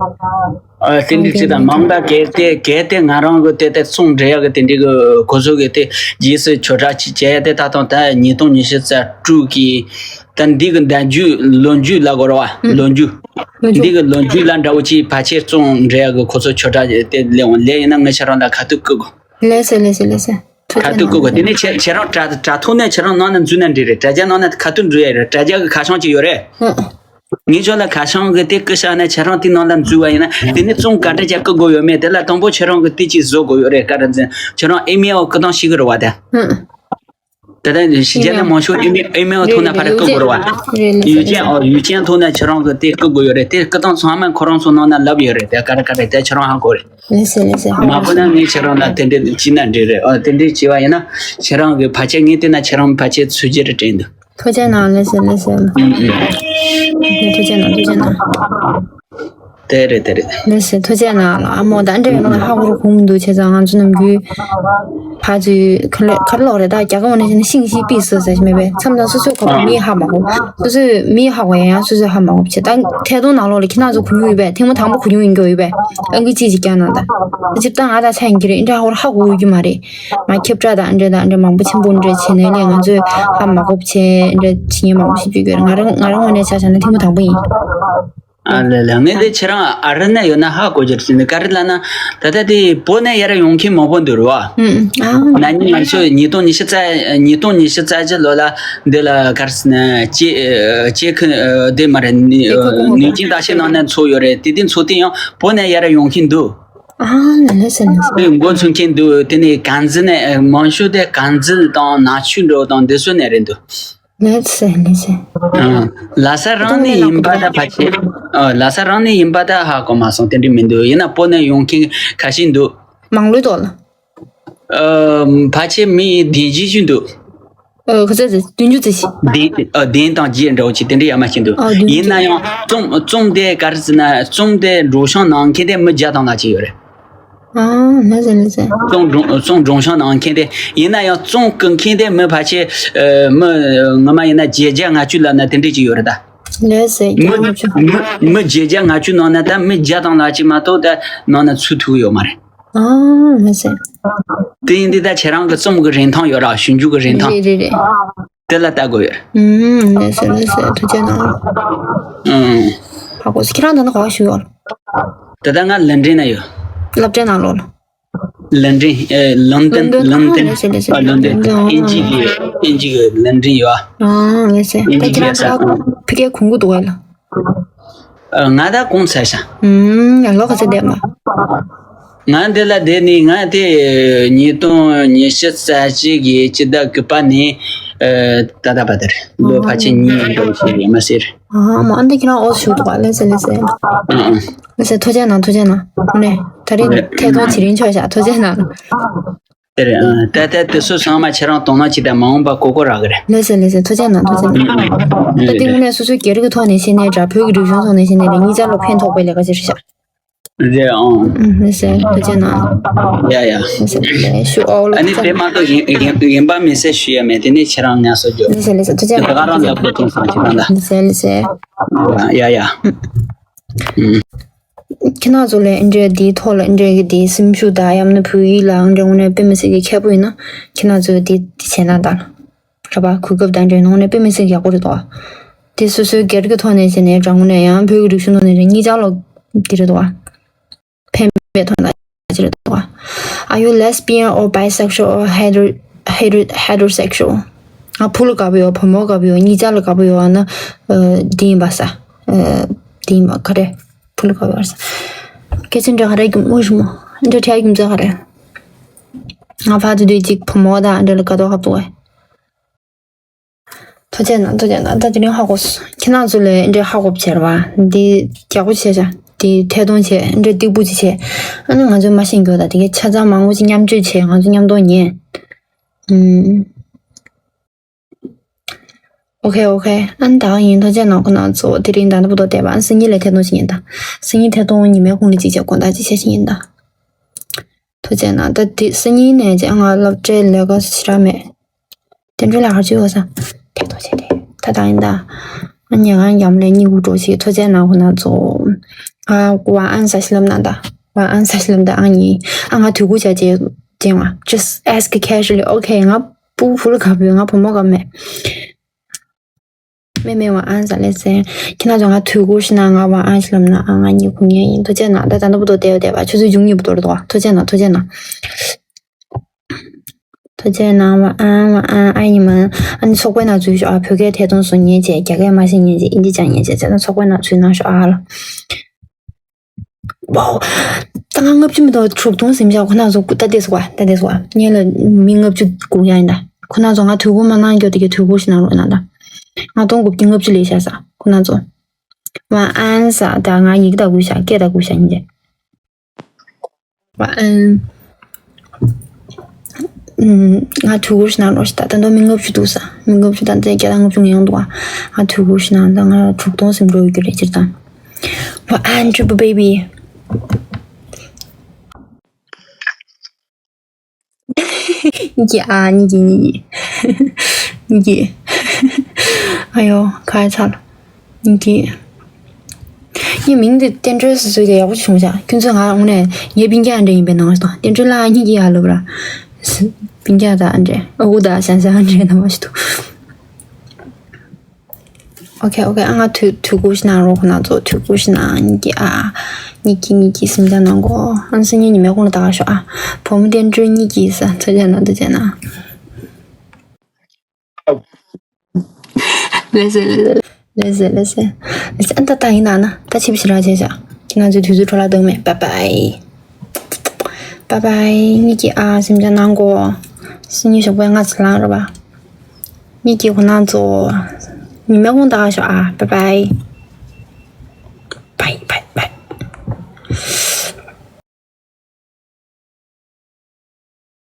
ཨ། དེ་འདྲ་ཅིག་དང་མང་ད་གལ་ཏེ་གལ་ཏེ་ང་རང་གི་དེ་དེ་རྩོམ་འབྲི་ཡག་གི་དེ་འདྲའི་གི་གོ་ཚོད་གི་དེ་རྗེས་སུ་ཆོས་གྲྭ་ཅིག་བྱས་ཏེ། ད་དུང་ད་ཉིས་སྟོང་ཉི་ཤུ་རྩ་དྲུག་གི་ད་འདི་གི་ཟླ་མཇུག་ལོ་མཇུག་ལ་གོ་ར་བ། ཨུ། ལོ་མཇུག་ལོ་མཇུག་འདི་གི་ལོ་མཇུག་ལ་འདྲ་བོ་ཅིག་ཕལ་ཆེར་རྩོམ་འབྲི་ཡག་གི་གོ་ཚོད་ཆོས་གྲྭ་དེ་ལས་འོང་ལས་ཡིན་ན་ངས་ཁྱེད་རང་ལ་ཁ་ཐུག་བསྐུར་གོ། ལགས་སེ། ལགས་སེ། ལགས་སེ། ཐུགས་རྗེ་གནང་། ཁ་ཐུག་བསྐུར་གོ། དེ་ནས་ཁྱེད་ཁྱེད་རང་དྲ་དྲ་ཐོག་ནས་ཁྱེད་རང་ནང་ན་འཛུལ་ན་འགྲིག་རེད། དྲ་རྒྱ་ནང་ན་ཁ་ཐུག་འགྲོ་ཡ་རེད། དྲ་རྒྱ་གི་ཁ་བྱང་ཅིག་ཡོད་རེད། ཨུ། ངས་ཁྱོད་ལ་ཁ་བྱང་གི་དེ་བསྐུར་བཞག་ན་ཁྱེད་རང་དེ་ནང་ལ་འཛུལ་བ་ཡིན་ན། དེ་ནས་རྩོམ་ག་འདྲ་ཅིག་བསྐུར་དགོས་ཡོད་མེད་དེ་ལ་དང་པོ་ཁྱེད་རང་གིས་དེ་ཅིག་བཟོ་དགོས་ཡོད་རེད། ག་རེ་ཟེར་ན་ཁྱེད་རང་ཨི་མེལ་བསྐུར་སྟངས་ཤེས་ཀྱི་རེད་བ་དེ། ཨུ། ད་ལྟ་ཕྱི་རྒྱལ་ན་མང་ཤོས་ཨི་མེལ་ཨི་མེལ་ཐོག་ན་ཕར་བསྐུར་དགོས་རེད་བ། རེད་རེད། ཡུལ་ཅན། ཨོ། ཡུལ་ཅན་ཐོག་ན་ཁྱེད་རང་གིས་དེ་བསྐུར་དགོས་ཡོད་རེད། དེ་བསྐུར་སྟངས་ཚང་མ་ཁོ་རང་ཚོ་ནང་ན་ལབ་ཡོད་རེད། དེ་ག་རེ་ག་རེ་དེ་ཁྱེད་རང་ཧ་གོ་རེད། ལགས་སེ། ལགས་སེ། མ་གོ་ན་ངས་ཁྱེད་རང་ལ་དེ་འདྲས་བྱས་ན་འགྲིག་རེད། ཨོ། དེ་འདྲས་བྱས་པ་ཡིན་ན་ཁྱེད་རང་གི་ཕལ་ཆེར་ངས་བལྟས་ན་ཁྱེད་རང་ཕལ་ཆེར་ཚུད་རྒྱུ་རེད་དྲན་འདུག། ཐུགས་རྗེ་གནང་། ལགས་སེ། ལགས་སེ། ཨུམ་ཨུམ། ཐུགས་རྗེ་གནང་། ཐུགས་རྗེ་གནང་། དེ་རེད། དེ་རེད། ལགས་སེ། ཐུགས་རྗེ་གནང་ལགས། ཨ་མོ་ད་འདྲ་ཡོང་ན་ཧ་གོ་རུ་གོ་མི་འདུག་བྱས་ཙང་ང་ཚོ་ནམ་རྒྱུན་ཕར་ཚུར་ག་ལེ་ག་ལོག་རེད། ད་རྒྱ་གར་འོ་ན་བྱས་ན་ཤིང་ཤིང་པིས་ཟེར་ཟེར་མེད་པས། མཚམས་མཚམས་སོ་སོའི་གོ་བ་མིས་ཧ་མ་གོ། སོ་སོས་མིས་ཧ་གོ་ཡང་ཡང་སོ་སོས་ཧ་མ་གོ་བྱས། ད་ཐད་གཏོང་ནང་ལོགས་ལ་ཁྱེད་རང་ཚོ་གོ་མྱོང་ཡོད་པས། ཐེངས་མ་དང་པོ་གོ་མྱོང་ཡིན་གྱི་ཡོད་པས། ཨང་ཀི་གཅིག་ཅིག་བསྐྱལ་གནང་ད། ཅིག་ད་ང་ད་ཆ་ཡིན་གྱི་རེད། འདྲ་ཧོར་ཧ་གོ་ཡོད་ཀྱི་མ་རེད། ང་ཁྱབ་བསྒྲགས་དང་འདྲ་དང་འདྲ་མང་པོ་ཆེན་པོ་འདྲ་བྱས་ནས་ལས་ང་ཚོས་ཧ་མ་གོ་བྱས་འདྲ་བྱེད་མཁན་མང་པོ་ཞིག་བརྗོད་ཀྱི་ཡོད་རེད། ང་རང་ང་རང་ངོས་ནས་ཆ་བཞག་ན་ཐེངས་མ་དང་པོ་ཡིན། ཨ་ལེ་ལེ། ངས་དེ་ཁྱེད་རང་ཨ་རི་ནས་ཡོད་ན་ཧ་གོ་རྒྱུ་རེད་ཟེར་ནས། ག་རེ་ལབ་ན་ད་ལྟ་དེ་བོད་ནས་ཡར་ཡོང་མཁན་མང་པོ་འདུག་རེད་བ། ཨུམ་ཨུམ། ཨ། ན་ནིང་ང་ཚོ་ཉིས་སྟོང་ཉི་ཤུ་རྩ་ཉིས་སྟོང་ཉི་ཤུ་རྩ་བཞི་ལོ་ལ་འདི་ལ་ག་རེ་ཟེར་ན་སྐྱེ་སྐྱེ་ཁུ་དེ་མ་རེད། ནི་ནིའུ་ཅིན་ཏཱ་ཤི་ནང་ནས་ཚོགས་ཡོད་རེད། དེ་དེ་ཚོགས་དུས་ཡང་བོད་ནས་ཡར་ཡོང་མཁན་འདུག། ཨ་ལེ་ལེ་ཟེར་ལེ་ཟེར། དེ་འགོ་ཚུགས་མཁན་འདུག། དེ་ནས་དཀར་མཛེས་ནས་མང་ཤོས་དེ་དཀར་མཛེས་དང་ནག་ཆུ་འདྲ་བོ་དང་འདི་ཚོ་ནས་རེད་འདུག། ལགས་སེ་ལགས་སེ། ཨ། ལྷ་ས་རང་ནས་ཡིན་པ་ད་ཕལ་ཆེར། ཨ། ལྷ་ས་རང་ནས་ཡིན་པ་ད་ཧ་གོ་མ་སོང་། དེ་འདྲ་མི་འདུག། ཡིན་ན་བོད་ནས་ཡོང་མཁན་ཁ་ཤས་འདུག། མང་ལོས་ཏོག་ལ། ཨ། ཕལ་ཆེར་མི་བདུན་བརྒྱད་ཅིག་འདུག་ཨ། ཁ་ཚ་ཚ་བདུན་ཅུ་ཙམ་ཞིག་བདུན། ཨ། བདུན་དང་བརྒྱད་འདྲ་བོ་ཅིག་དེ་འདྲ་ཡར་མར་ཅིག་འདུག་ཨ། བདུན་ཅུ། ཡིན་ན་ཡང་རྩོམ་རྩོམ་དེ་ག་རེ་ཟེར་ན། རྩོམ་དེ་སྒྲོག་སྦྱང་གནང་མཁན་དེ་མི་བརྒྱ་དང་ལྔ་ཅིག་ཡོད་རེད། ཨ། ལགས་སོ་ལགས་སོ། རྩོམ་སྒྲོག་རྩོམ་སྒྲོག་སྦྱང་གནང་མཁན་དེ། ཡིན་ན་ཡང་རྩོམ་བརྐུ་མཁན་དེ་མི་ཕལ་ཆེར། ཨ། མི་ངོ་མ་ཡིན་ན་བརྒྱད་བརྒྱ་ལྔ་བཅུ་ལབ་ན་དེ་འདྲ་ཅིག་ཡོད་རེད་ད། ལགས་སོ། མི་བརྒྱ་ལྔ་བཅུ། མི་མི་བརྒྱད་བརྒྱ་ལྔ་བཅུ་ནང་ན་ད་མི་བརྒྱ་དང་ལྔ་ཅིག་མ་གཏོགས་ད་ནང་ན་ཚུད་ཐུབ་ཡོད་མ་རེད། ཨ། ལགས་སོ། དེ་ཡིན་དུས་ད་ཁྱེད་རང་གི་རྩོམ་གྱི་རིན་ཐང་ཡོད་ར། ཞིབ་འཇུག་གི་རིན་ཐང་། རེད་རེད་རེད། དེ་ལ་ལྟ་དགོས་ཡོད། ཨུམ། ལགས་སོ་ལགས་སོ། ཐུགས་རྗེ་གནང་། ཨུམ། ཧ་གོ་སོང་། ཁྱེད་རང་ད་ལྟ་ག་པར་བཞུགས་ཡོད། ད་ལྟ་ང་ལན་ཀྲན་ན་ཡོད། སློབ་གྲྭའི་ནང་ལོགས་ལ། ལན་ཀྲན། ཨེ། ལོན་ཏན། ལོན་ཏན། ལོན་ཏན། ཨ། ལགས་སོ་ལགས་སོ། ཨ། ལོན་ཏན། ལོན་ཏན། ཨིན་ཇི་གི། ཨིན་ཇི་གི་ལན་ཀྲན་ཡོད། ཨ། ལགས་སོ། ཨིན་ཇི་ད་ཁྱེད་རང་ཕ་གི་ག་པར་གོང་གི་འདུག་གས་ལ། ཨ། ང་ད་གོང་ཚར་ཤག་ཨུམ། ཡང་ལོ་ག་ཚོད་འདས་མ། ང་འདི་ལ་བསྡད་ནས་ང་དེ་ཉིས་སྟོང་ཉི་ཤུ་རྩ་གཅིག་གི་སྤྱི་ཟླ་དགུ་པ་ནས། ཨ། ད་ལྟ་བར་དུ་རེད། ལོ་ཕལ་ཆེར་གཉིས་འགྲོ་ཞིག་ཡོད་མ་ཟེར། ཨ་མ། ཨ་འདི་ཁྱེད་རང་ཨོ་ཞུ་འདུག་ག་ལགས་སོ་ལགས་སོ། ཨ་ཨ། ལགས་སོ། ཐུགས་རྗེ་གནང་། ཐུགས་རྗེ་གནང་། དངོས་གནས་ད་རེས་ཐད་གཏོང་བྱེད་རིན་ཆོག་ཤག་ཐུགས་རྗེ་གནང་། དེ་རེད། ཨ། ད་ལྟ་དེ་ཚོ་ཚང་མ་ཁྱེད་རང་དོ་སྣང་བྱེད་དང་། མ་འོངས་པ་གོ་གོ་རག་གི་རེད། ལགས་སོ་ལགས་སོ། ཐུགས་རྗེ་གནང་། ཐུགས་རྗེ་གནང་། ཨ་ཨ། ད་དེ་དངོས་གནས་སོ་སོའི་སྒེར་གྱི་ཐོག་ནས་བཤད་ནའི་འདྲ། བོད་ཀྱི་རིག་གཞུང་ཐོག་ནས་བཤད་ནའི་འདྲ། གཉིས་ཆར་ལ་ཕན་ཐོགས་པའི་ལས་ཀ་ཅིག་རེད་ཤག་རེད་ཨང་། ཨུམ། ལགས་སོ། ཐུགས་རྗེ་གནང་། ཡ་ཡ། ལགས་སོ། ལགས་སོ། ཨོ་ལགས་ཨ་ནི་སོ། དེ་མ་གཏོགས་གཞན་གཞན་གཞན་པ་མི་སེར་ཞུ་ཡ་མེད། དེ་ནས་ཁྱེད་རང་ངལ་གསོ་རྒྱོབ། ལགས་སོ་ལགས་སོ། ཐུགས་རྗེ་གནང་། ད་ག་རང་ལ་གོ་ཐུག་སང་ཁྱེད་རང་ལ། ལགས་སོ་ལགས་སོ། ཡ་ཡ། ཨུམ། ཁྱེད་རང་ཚོ་ལ་འདི་འདྲའི་འདིའི་ཐོག་ལ་འདི་འདྲའི་གི་འདི་སེམས་ཤུགས་དང་། ཡང་ན་བོད་ཡིག་ལ་འདི་འདྲའི་དངོས་གནས་དཔེ་མི་སྲིད་ཀྱི་མཁས་པོ་ཡིན་ན། ཁྱེད་རང་ཚོས་འདི་འདི་བྱས་ན་ད། རེད་པ། གོ་སྐབས་དང་འདྲ་ནང་ནས་དཔེ་མི་སྲིད་ཡག་པོ་རེད་དོ། དེ་སོ་སོའི་སྒེར་གྱི་ཐོག་ནས་བྱས་ནས་དྲང་མོ་ནས་ཡང་བོད་ཀྱི་རིག་གཞུང་ཐོག་ནས་རེད། གཉིས་ཆར་ལོ་འདི་རེད་དོ། ཕན་པའི་ཐོག་ནས་ཅི་རེད་དོ། Are you lesbian or bisexual or hetero hetero heterosexual? ང་བུ་ལ་དགའ་པོ་ཡོད། བུ་མོ་དགའ་པོ་ཡོད། གཉིས་ཆར་ལ་དགའ་པོ་ཡོད། ཨ་ན། ཨ། འདི་ཡིན་པ་ས། ཨ། འདི་ཡིན་པ་ག་རེ། བུ་ལ་དགའ་པོ་ཡོད་ས། སྐད་ཆ་འདྲ་ག་རེ་རྒྱུ་མོ་ཞུ་མོ། འདྲ་འཕྲད་རྒྱུ་མཚན་ག་རེ། ང་ཕར་དུ་དུས་གཅིག་བུ་མོ་དང་འདྲ་ལ་དགའ་དོགས་ཧབ་ཏུ་བས། ཐུགས་རྗེ་གནང་། ཐུགས་རྗེ་གནང་། ད་དེ་རིང་ཧ་གོ་སོང་། ཁྱེད་རང་ཚོ་ལ་འདྲ་ཧ་གོ་བྱེད་ར་བ། འདི་ཡག་པོ་བྱས་ཤག་འདི་ཐད་གཏོང་བྱས། འདྲ་སྟེགས་བུ་ཅིག་བྱས། ཨ་ནི་ང་ཚོས་མ་ཤེས་མགྱོགས་ད། དེ་གའི་ཆ་ཚང་མང་པོ་ཅིག་མཉམ་སྤྱོད་བྱས། ང་ཚོ་མཉམ་གཏོང་ཉན། ཨུམ། ཨོ་ཁེ་ཨོ་ཁེ། ཨ་ནི་ད་ག་ཡིན། ཐུགས་རྗེ་གནང་། ཁོ་ན་ཚོ་དེ་རིང་ད་ལྟ་བུ་དོ་བསྡད་པ། ཨ་སང་ཉིན་ལ་ཐད་གཏོང་བྱེད་ཉན་ད། སང་ཉིན་ཐད་གཏོང་ཉི་མའི་གུང་ལ་ཅིག་བྱས། དགོང་དག་ཅིག་བྱས་ཤིག་ཉན་ད། ཐུགས་རྗེ་གནང་། ད་དེ་སང་ཉིན་ནས་ཅིག་ང་སློབ་གྲྭའི་ལས་ཀ་ཞེ་དྲག་མེད། དེ་འཕྲོ་ལ་ཧར་ཅིག་ཡོད་ས། ཐད་གཏོང་བྱས་ཏེ་ད་ད་ཡིན་ད། ཨ་ཉལ་ཁང་འགྱམ་ལས་གཉིད་ཁུག་འགྲོ་ཞིག་ཐུགས་རྗེ་གནང་། ཁོ་ན་ཚོ། ང་ཝ་ཨན་ས་ཤི་ལབ་ན་ད། ཝ་ཨན་ས་ཤི་ལབ་ད། ཨ་ཉི། ཨ་ང་དུས་འགོ་བྱ་བྱེད་བྱེད་བ། Just ask casually. Okay. ང་བུ་བུ་ལ་དགའ་པོ་ཡོད། ང་བུ་མོ་དགའ་མེད། མེ་མེ་ཝ་ཨན་ས་ལེ་སེ། ཁྱེད་རང་ཚོ་ང་དུས་འགོ་ཤི་ན་ང་ཝ་ཨན་ཤི་ལབ་ན། ཨ་ང་གཉིད་ཁུག་ཉན་ཡིན། ཐུགས་རྗེ་གནང་། ད་ད་ནོ་བུ་དོ་བསྡད་ཡོད་བསྡད་པ། ཆུ་ཚོད་བཅུ་གཉིས་བུ་དོ་རེད་དོ། ཐུགས་རྗེ་གནང་། ཐུགས་རྗེ་གནང་། ཐུགས་རྗེ་གནང་། ཝ་ཨན་ཝ་ཨན། ཨ་ཡིན་མ། ཨ་ནི་ཚོགས་པའི་ནང་འཛུལ་ཤོག་ཨ། བོད་སྐད་ཐད་གཏོང་བཟོ་ཉན་བྱས། རྒྱ་སྐད་མ་ཤེས་ཉན་བྱས། ཨིན་ཇི་སྦྱང་ཉན་བྱས་བྱས་ན་ཚོགས་པའི་ནང་འཛུལ་གནང་ཤོག་ཨ་ལ། ཝའོ། ད་ང་ལྔ་བཅུ་མི་འདུག་དྲུག་སྟོང་ཟིན་བཞག་ཁོ་ན་ཚོ་ད་བསྡད་སོང་བ། ད་བསྡད་སོང་བ། ངེད་ལ་མི་ལྔ་བཅུ་སྒུག་ཡ་ཡིན་ད། ཁོ་ན་ཚོ་ང་དུས་འགོ་མ་གནང་རྒྱུ་དེ་གའི་དུས་འགོ་ཞིག་གནང་རོགས་གནང་ད། ལྔ་སྟོང་དགུ་བརྒྱ་ལྔ་བཅུ་ལས་བཞག་ས་ཁོ་ན་ཚོ། ཝ་ཨན་ས་ད་ང་ཡི་གེ་ད་དགོས་ཤག་སྐད་ད་དགོས་ཤག་ཡིན་གྱི། ཝ་ཨན། ང་དུས་འགོ་ཞིག་གནང་རོགས་ཞིག་ད། ད་དུང་མི་ལྔ་བཅུ་འདུག་ས། མི་ལྔ་བཅུ་ད་ལྟ་བརྒྱ་དང་ལྔ་བཅུ་ང་ཡང་འདུག་ཨ། ང་དུས་འགོ་ཞིག་གནང་ད། ང་དྲུག་སྟོང་ཟིན་འགྲོ་ཡོད་རྒྱུ་རེད་སྤྱིར་བཏང་། ཝ་ཨན་ཊྲི་པལ་བེ་བི། གཉིས་ཀྱི་ཨ། གཉིས་ཀྱི། གཉིས་ཀྱི། གཉིས་ཀྱི། ཨ་ཡོ། ཁ་ཚ་ལ། གཉིས་ཀྱི། ངའི་མིང་འདི་བསྟན་སྒྲོལ་ཟེར་ཟེར་ཡག་པོ་བྱུང་ཤག་ཁྱོད་ཚོས་ང་དངོས་གནས་ངའི་སྤུན་ཀྱག་འདྲ་ཡིན་པའི་ནང་ཞིག་དང་། བསྟན་སྒྲོལ་ལགས་གཉིས་ཀྱི་ཨ་ལོ་ར། སྤུན་ཀྱག་དང་འདྲ། ཨ་ཁུ་དང་ཞང་ཞང་འདྲ་ནང་མ་ཞིག་འདུག་ཨོ་ཁེ་ཨོ་ཁེ། ཨ་ང་དུས་དུས་འགོ་ཞིག་གནང་རོགས། ཁོ་ན་ཚོ་དུས་འགོ་ཞིག་གནང་། གཉིས་ཀྱི་ཨ། གཉིས་ཀྱི། གཉིས་ཀྱི་སེམས་ཅན་གནང་གོ་ཨ་སང་ཉིན་ཉི་མའི་གུང་ལ་ད་ག་ཤོག་ཨ། བུ་མོ་བསྟན་སྒྲོལ་གཉིས་ཀྱི་ས། ཐུགས་རྗེ་གནང་། ཐུགས་རྗེ་གནང་། ལགས་སེ་ལགས་སེ་ལགས་སེ་ལགས་སེ། ཨ་ད་ད་ཡིན་ན་ན་ད་ཕྱི་པ་ཞིག་རག་བྱས་བཞག་ཁྱེད་རང་ཚོའི་དུས་ཚོད་འཕྲོ་བརླག་གཏོང་མེད། བཱའི་བཱའི། བཱའི་བཱའི། གཉིས་ཀྱི་ཨ་སེམས་ཅན་གནང་གོ་སང་ཉིན་ཞོགས་པའི་ང་ཚོ་ལངས་རོགས་པ། གཉིས་ཀྱི་ཁོ་ན་ཚོ། ཉི་མའི་གུང་ད་ག་ཤོག་ཨ། བཱའི་བཱའི།